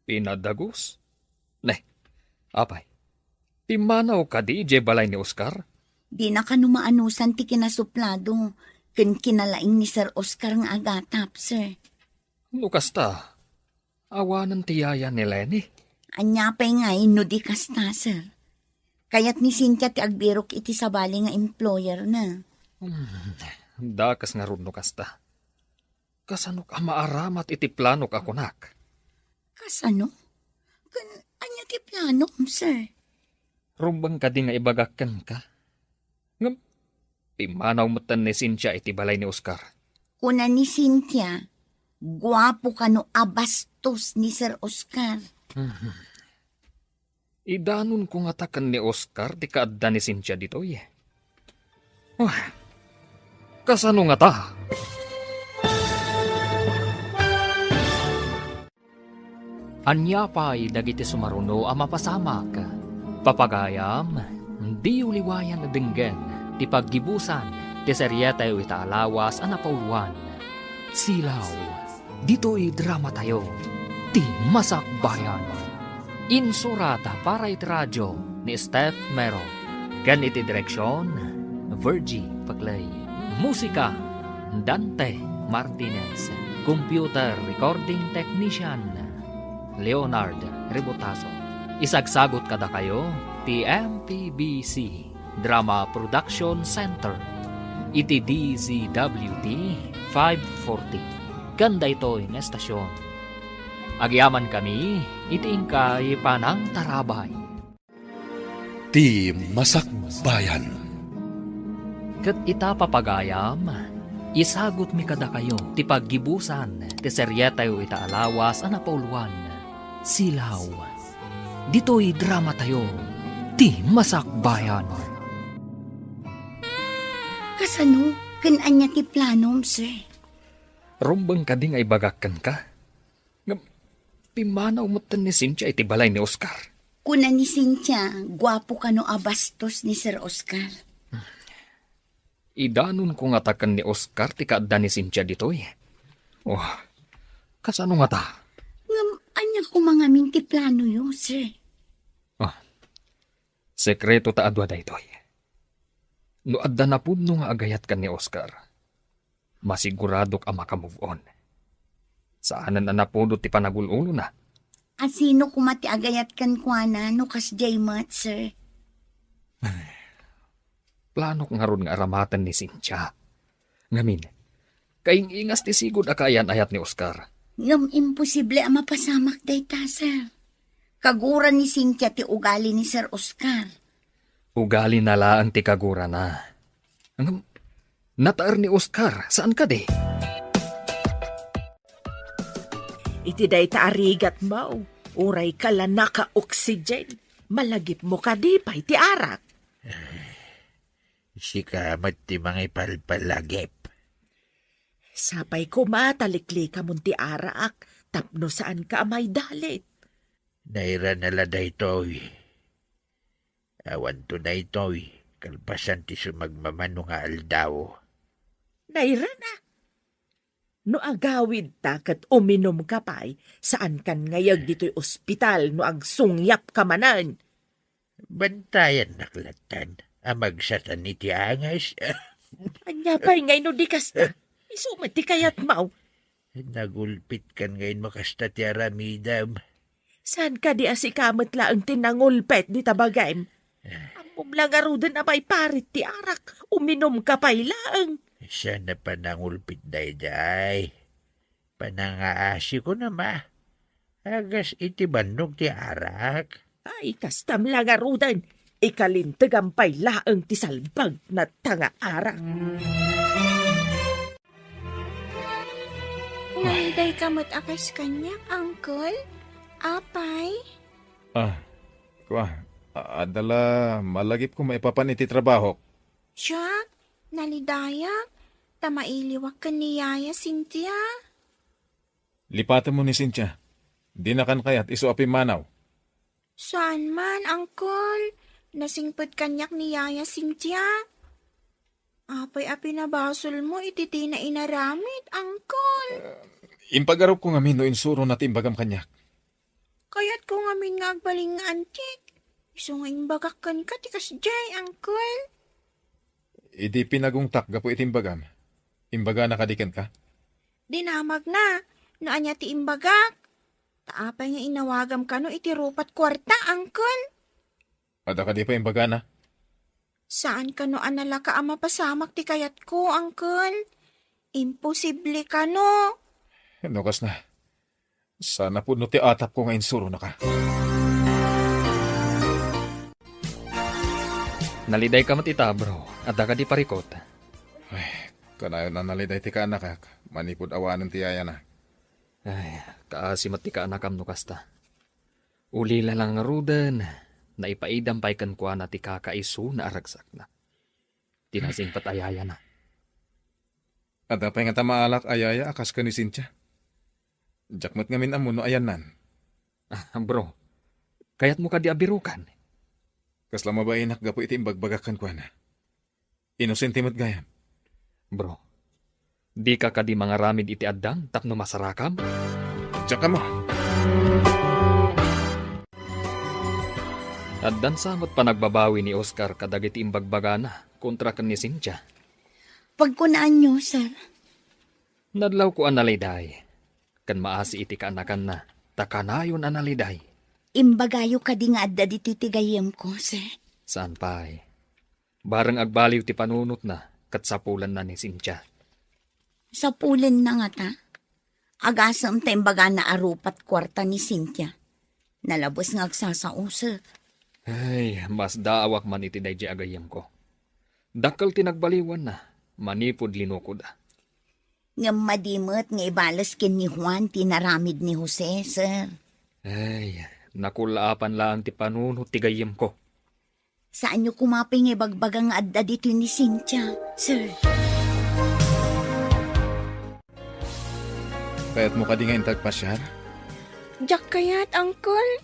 Pinadagus? Ne, apay, pimmanaw kadi idiay balay ni Oscar? Dina kano maanusan ti kinasuplado ken kinalaing ni Sir Oscar nga agatap, sir. No kasta, awanen ti yaya ni Lenny? Ania pay ngay no di kasta, sir? Kayat ni Cynthia ti agbirok iti sabali nga employer na. Hmm, dakes ngarud no kasta. Kasanok a maaramat iti planok a kunak? Kasano? Ken ania ti planom, sir? Rumbeng kadi nga ibagak kenka? Ngem, pimmanaw metten ni Cynthia iti balay ni Oscar. Kuna ni Cynthia, guapo kano a bastos ni Sir Oscar. Mhm. Idanonko ngata ken ni Oscar ti kaadda ni Cynthia ditoy. Ah, kasano ngata? Ania pay dagiti sumaruno a mapasamak? Papagayam, diyo liwayan a denggen ti paggibusan ti serietayo ita a lawas a napauluan, Silaw. Ditoy dramatayo, Ti Masakbayan. Insurat para iti radio ni Steph Mero. Ken iti direksion, Virgie Paclay. Musika, Dante Martinez. Computer recording technician, Leonard Rebotazo. Isagsagut kadakayo ti M P B C Drama Production Center iti D Z W T five forty. Ken daytoy nga estasion, agyamankami iti inkay panangtarabay. Ti Masakbayan. Ket ita, papagayam, isagutmi kadakayo ti paggibusan ti serietayo ita a lawas a napauluan, Silaw. Ditoy dramatayo, Ti Masakbayan. Kasano? Ken ania ti planom, sir? Rumbeng kadi nga ibagak kenka? Ngem, pimmanaw metten ni Cynthia iti balay ni Oscar. Kuna ni Cynthia, guapo kano a bastos ni Sir Oscar. Idanonko ngata ken ni Oscar ti kaadda ni Cynthia ditoy. Oh, kasano ngata? Ngem, ania koma ngamin ti planoyo, sir? Ah, sekreto ta a dua daytoy. No adda napudno nga agayat ken ni Oscar, masiguradok a maka-move on. Saanen a napudot ti panagul-ulona. A sino koma ti agayat kenkuana no kasdiay met, sir? Planok ngarud nga aramaten ni Cynthia. Ngamin, kaing-ingas ti sigud a kaayan-ayat ni Oscar. Ngem imposible a mapasamak dayta, sir. Kagura ni Cynthia ti ugali ni Sir Oscar. Ugalina laeng ti kagurana. Ngem, nataer ni Oscar, saan kadi? Iti dayta a rigatmo, uray ka la naka-oxygen, malagipmo kadi pay ti arak? Sika met ti mangipalpalagip. Sapay koma ta liklikamon ti arak tapno saanka a maidalit. Nairana la daytoy. Awanto daytoy, kalpasan ti sumagmamano nga aldaw. Nairana? No agawidta ket uminumka pay, saankan ngayeg ditoy ospital no agsungyapka manen. Bantayannak lattan a magsatan iti angas. Ania pay ngay no di kasta? Isu met ti kayatmo. Nagulpitkan ngay no kasta ti aramidem. Saan kadi a sika met laeng ti nangulpet dita bagim? Ammom la ngaruden a maiparit ti arak, uminumka pay laeng. Saan a panangulpit daydiay? Panangaasiko na ma. Agas iti bannog ti arak. Ay, kastam la ngaruden. Ikalintegam pay laeng ti salbagna ta nga arak. Nalidayka met a kas kaniak, Uncle? Apay? Ah, kua, a-, adda la malagipko maipapan iti trabahok. Siak, nalidayak, ta mailiwak ken ni Yaya Cynthia. Lipatemmo ni Cynthia. Dinakan kayat isu a pimmanaw. Saan man, Uncle. Nasingpet kaniak ni Yaya Cynthia. Apay a pinabasolmo iti dina inaramid, Uncle? Eh, impagarupko ngamin no insurona ti imbagam kaniak. Kayatko ngamin nga agbalin nga antik. Isu nga imbagak kenka ti kasdiay, Uncle. Idi pinagungtak gapu iti imbagam, imbagana kadi kenka? Dinamagna no ania ti imbagak. Ta apay nga inawagam kano iti rupat kuarta, Uncle? Adda kadi pay imbagana? Saan kano a nalaka a mapasamak ti kayatko, Uncle? Imposible kano. No kasna, saan a pudno ti atapko nga insuronaka. Nalidayka met ita, bro. Adda kadi parikut? Ay, kanayon a naliday ti kaanakak, manipud awanen ti yayana. Ay, kaasi met ti kaanakam no kasta. Ulila la ngaruden, naipaidam pay kenkuana ti kakaisuna a ragsakna. Ti nasingpet a yayana. Adda pay ngata maalak a yaya a kas ken ni Cynthia. Diak met ngamin ammo no ayanna. Ah, bro, kayatmo kadi a birukan? Kasla mabainak gapu iti imbagbagak kenkuana. Inosente met gayam. Bro, dika kadi mangaramid iti addang tapno masarakam? Diak ammo. Addan sa met panagbabawi ni Oscar kadagiti imbagbagana kontra ken ni Cynthia. Pagkunaanyo, sir. Nadlawko a naliday, ken maasi iti kaanakanna, ta kanayon a naliday. Imbagayo kadi nga adda ditoy ti gayyemko, sir? Saan pay. Bareng agbaliw ti panunotna, ket sapulenna ni Cynthia. Sapulenna ngata? Agasem ta imbagana a rupat kuarta ni Cynthia. Nalabes nga agsasausek. Ay, masdaawak man iti daydiay a gayyemko. Dakkel ti nagbaliwanna, manipud linukoda. Ngem madi met nga ibales ken ni Juan ti inaramid ni Jose, sir. Ay, nakullaapan laeng ti panunot ti gayyemko. Saanyo koma pay nga ibagbaga nga adda ditoy ni Cynthia, sir. Kayatmo kadi nga inta agpasiar? Diak kayat, Uncle.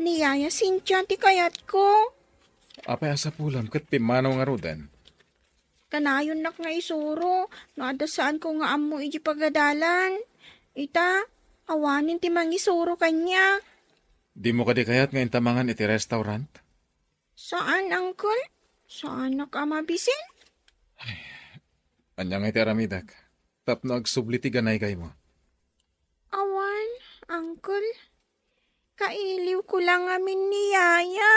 Ni Yaya Cynthia ti kayatko. Apay a sapulam ket pimmanaw ngaruden? Kanayonnak nga isuro no adda saanko nga ammo idiay pagadalan. Ita, awanen ti mangisuro kaniak. Dimo kadi kayat nga inta mangan iti restaurant? Saan, Uncle. Saanak a mabisin. Ania nga iti aramidek tapno agsubli ti ganaykaymo? Awan, Uncle. Ta iliwko la ngamin ni Yaya.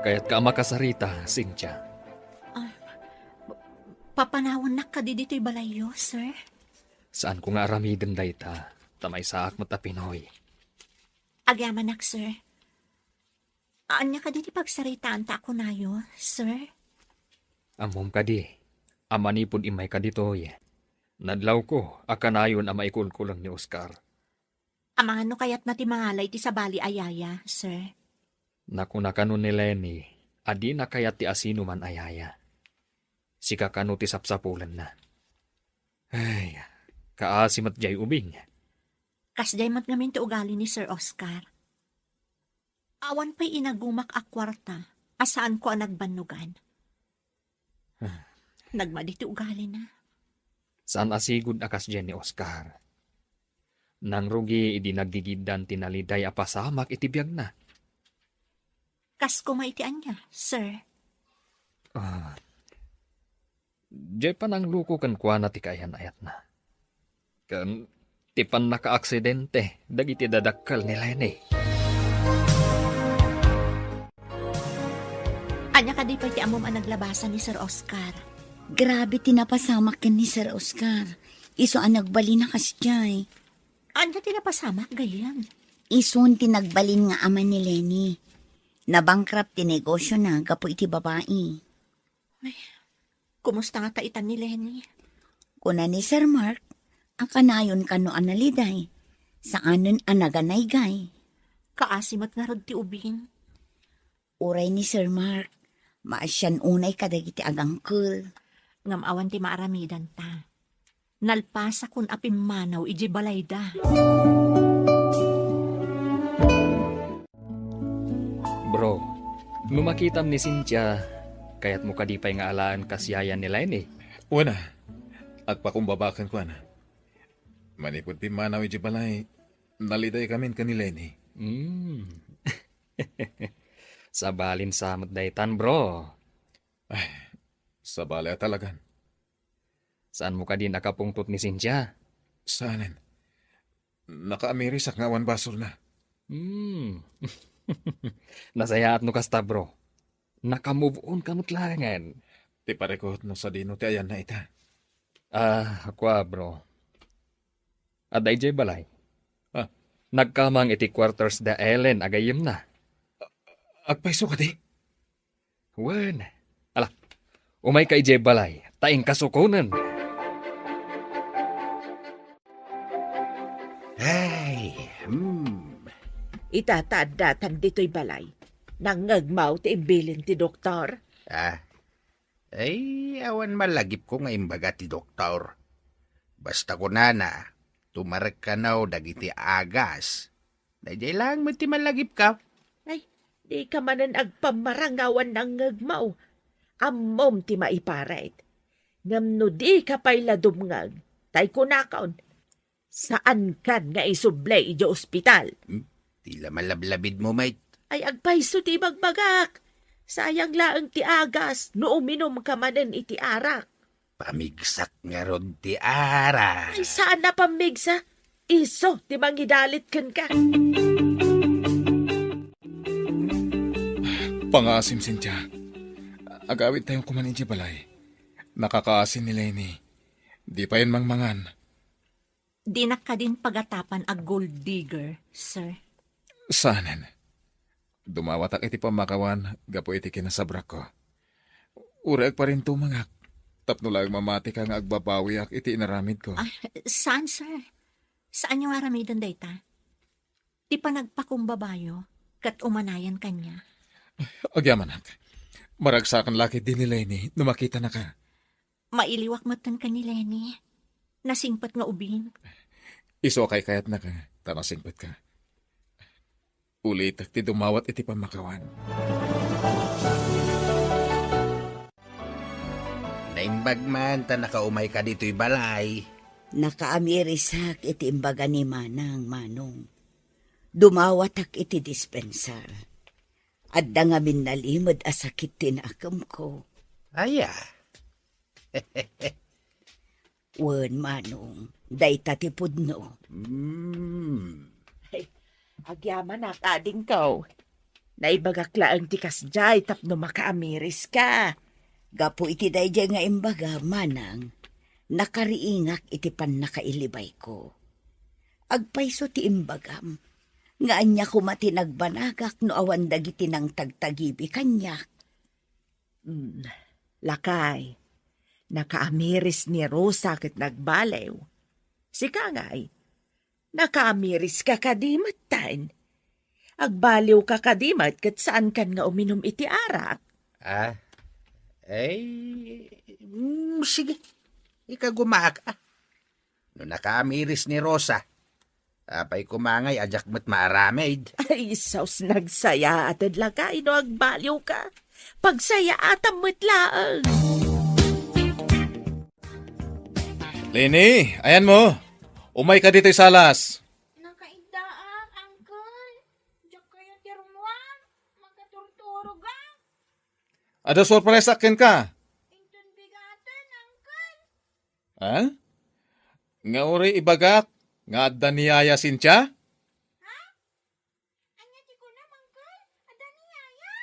Kayatka a makasarita, Cynthia? Ah, pa-, papanawannak kadi ditoy balayyo, sir? Saanko nga aramiden dayta, ta maysaak met a Pinoy. Agyamanak, sir. Ania kadi ti pagsaritaanta a kunayo, sir? Ammom kadi a manipud immayka ditoy, nadlawko a kanayon a maikulkuleng ni Oscar. Amangan no kayatna ti mangala iti sabali a yaya, sir? Nakuna kano ni Leni a dina kayat ti asinoman a yaya. Sika kano ti sapsapulenna. Ay, kaasi met jay ubing. Kasjay met ngamin ti ugali ni Sir Oscar. Awan pay inagumak a kuarta a saanko a nagbannogan. Ah. Nagmadi ti ugalina. Saan a sigud a kasdiay ni Oscar. Nangrugi idi naggigiddan ti naliday a pasamak iti biagna. Kas koma iti ania, sir? Ah, Diay panangluko kenkuana ti kaayan-ayatna. Ken ti pannakaaksidente dagiti dadakkel ni Leni. Ania kadi pay ti ammom a naglabasan ni Sir Oscar? Grabe ti napasamak ken ni Sir Oscar. Isu a nagbalin a kasdiay. Ania ti napasamak, gayyem? Isun ti nagbalin nga ama ni Leni. Nabankrupt ti negosiona gapu iti babai. Ay, kumusta ngata itan ni Leni? Kuna ni Sir Mark, a kanayon kano a naliday. Saanen a naganaygay. Kaasi met ngarud ti ubing. Uray ni Sir Mark, maasian unay kadagiti agangkel. Ngem awan ti maaramidanta. Nalpasakon a pimmanaw idiay balayda. Bro, no makitam ni Cynthia, kayatmo kadi pay nga alaen kas yaya ni Leni? Wen a, agpakumbaba kenkuana. Manipud pimmanaw idiay balay, naliday kamin ken ni Leni. Hmm. Sabalin sa met daytan, bro. Ay, sabali a talagan. Saanmo kadi nakapungtot ni Cynthia? Saanen. Nakaamirisak nga awan basolna. Hmm. Nasayaat no kasta, bro. Naka-move on ka met laengen. Ti parikut no sadino ti ayanna ita. Ah, kua, bro. Adda idiay balay. Ah. Nagkamang iti quarters da Ellen a gayyemna. Agpayso kadi? Wen. Ala, umayka idiay balay, ta inkasukonen. Ay, hmm. Ita ta addatan ditoy balay. Nangngegmaw ti imbilin ti doktor. Ah. Ay, awan malagipko nga imbaga ti doktor. Basta kunana, tumarek kano dagiti agas. Daydiay laeng met ti malagipko. Ay, dika manen agpammarangawan nangngegmaw. Ammom ti maiparit. Ngem no dika pay la dumngeg, tay kunakon, saankan nga isubli idiay ospital. Hmm? Ti la malablabidmo met. Ay, agpayso ti ibagbagak. Sayang laeng ti agas no uminumka manen iti arak. Pamigsak ngarud ti arak. Ay, saan a pamigsa? Isu ti mangidalit kenka. Pangaasim, Cynthia. Agawidtayon koman idiay balay. Nakakaasi ni Leni. Di payen mangmangan. Dinak kadin pagatapan a gold digger, sir. Saanen. Dumawatak iti pammakawan gapu iti kinasabrakko. Uray agparintumengak, tapno laeng mamatika nga agbabawiak iti inaramidko. Ah, saan, sir? Saanyo nga aramiden dayta? Ti panagpakumbabayo, ket umanayan kaniak. Agyamanak. Maragsakan la ketdi ni Leni no makitanaka. Mailiwak metten ken ni Leni. Nasingpet nga ubing. Isu a kaykayatnaka, ta nasingpetka. Ulitek ti dumawat iti pammakawan. Naimbag man ta nakaumayka ditoy balay. Nakaamirisak iti imbaga ni Manang, Manong. Dumawatak iti dispensar. Adda ngamin nalimed a sakit ti nakemko. Aya? Wen, Manong, dayta ti pudno. Mm. Ay, agyamanak, adingko. Naibagak laeng ti kasdiay tapno makaamiriska. Gapu iti daydiay nga imbaga, Manang, nakariingak iti pannakailibayko. Agpayso ti imbagam, nga ania koma ti nagbanagak no awan dagiti nangtagtagibi kaniak? Hmm, lakay, nakaamiris ni Rosa ket nagbaliw. Sika ngay, nakaamiriska kadi metten? Agbaliwka kadi met ket saankan nga uminum iti arak? Ah, ay, mm, sige. Ikagumaak, ah. No nakaamiris ni Rosa, apay koma ngay a diak met maaramid? Ay, sus, nagsayaated lakay no agbaliwka. Pagsayaatam met laeng. Leni, ayanmo. Umayka ditoy salas. Nakaiddaak, Uncle. Diak kayat ti rummuar. Makaturturogak. Adda sorpresa kenka. Inton bigaten, Uncle. Ha? Nga uray ibagak nga adda ni Yaya, Cynthia? Ha? Ania ti kunam, Uncle? Adda ni Yaya?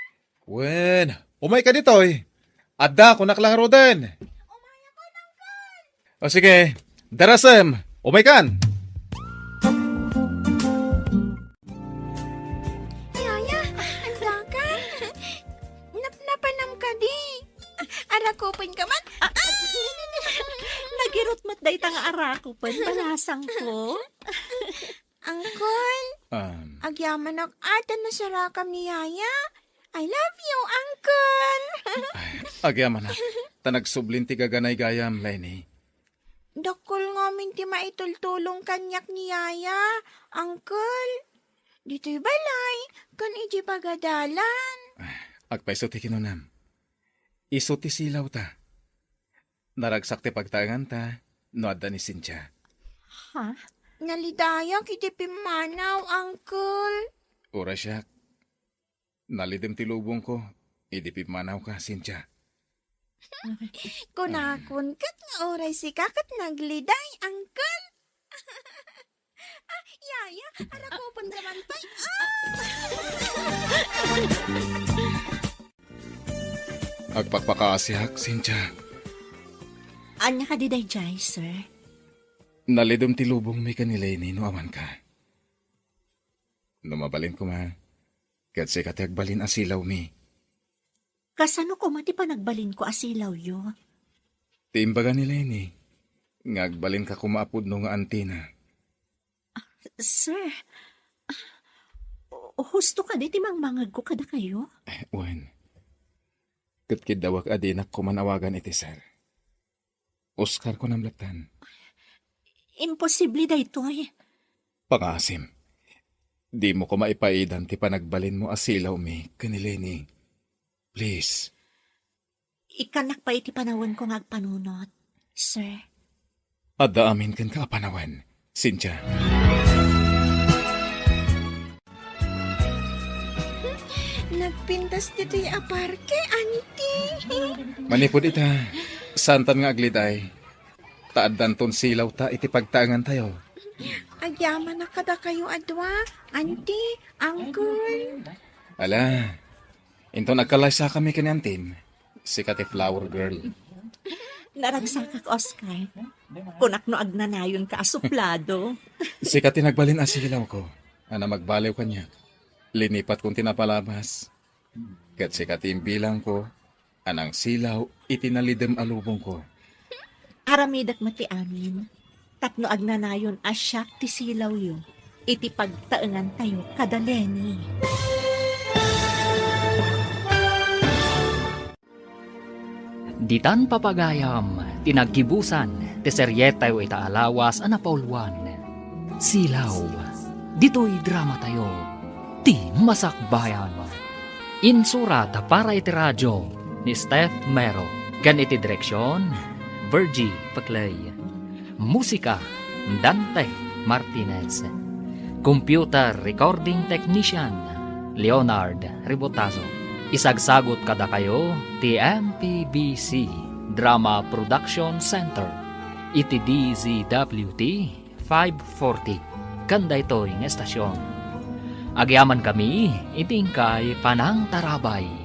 Wen, umayka ditoy. Adda, kunak la ngaruden. Umayakon, Uncle. O sige, darasem, umaykan. Yaya, andaka? Napnapanam kadi? Arakupenka man? Ah, ah, nagirot met dayta nga arakupen, balasangko. Uncle, Um, agyamanak a ta nasarakam ni Yaya. I love you, Uncle. Ay, agyamanak. Ta nagsublin ti gaganay gayam, Leni. Dakkel ngamin ti maitultulong kaniak ni Yaya, Uncle. Ditoy balay, ken idiay pagadalan. Agpayso ti kinunam. Isu ti silawta. Naragsak ti pagtaenganta no adda ni Cynthia. Ha? Nalidayak iti pimmanaw, Uncle. Uray siak. Nalidem ti lubongko idi pimmanawka, Cynthia. Kunakon ket nga uray sika ket nagliday, Uncle. Ah, Yaya, arakupenka man pay. Ah! Agpakpakaasiak, Cynthia. Ania kadi daydiay, sir? Nalidem ti lubongmi ken ni Leni no amanka. No mabalin koma, ket sika ti agbalin a silawmi. Kasano koma ti panagbalinko a silawyo? Ti imbaga ni Leni nga agbalinka koma a pudno nga antina. Sir, husto kadi ti mangmangegko kadakayo? Eh, wen. Ket kiddawek a dinak koma awagan iti sir. Oscar, kunam lattan. Imposible daytoy. Pangaasim, dimo koma ipaidan ti panagbalinmo a silawmi ken ni Leni. Please. Ikkannak pay iti panawenko nga agpanunot, sir. Adda amin kenka a panawen, Cynthia. Nagpintas ditoy a parke, anti. Manipud ita, saantan nga agliday. Ta addanton silawta iti pagtaengantayo. Agyamanak kadakayo a dua, anti, uncle. Ala, inton agkalaysakami ken ni antim, sika ti flower girl. Naragsakak, Oscar. Kunak no agnanayonka a suplado. Sika ti nagbalin a silawko, a namagbaliw kaniak. Linipatkon ti napalabas. Ket sika ti imbilangko a nangsilaw iti nalidem a lubongko. Aramidek met ti amin, tapno agnanayon a siak ti silawyo iti pagtaengantayo kada Leni. Ditan papagayam ti naggibusan ti serietayo ita a lawas a napauluan, Silaw. Ditoy dramatayo, Ti Masakbayan. Insurat para iti radio ni Steph Mero ken iti direksion, Virgie Paclay. Musika, Dante Martinez. Computer recording technician, Leonard Ribotazo. Isagsagut kadakayo ti M P B C Drama Production Center. iti D Z W T five forty, ken daytoy nga estasion. Agyamankami iti inkay panangtarabay.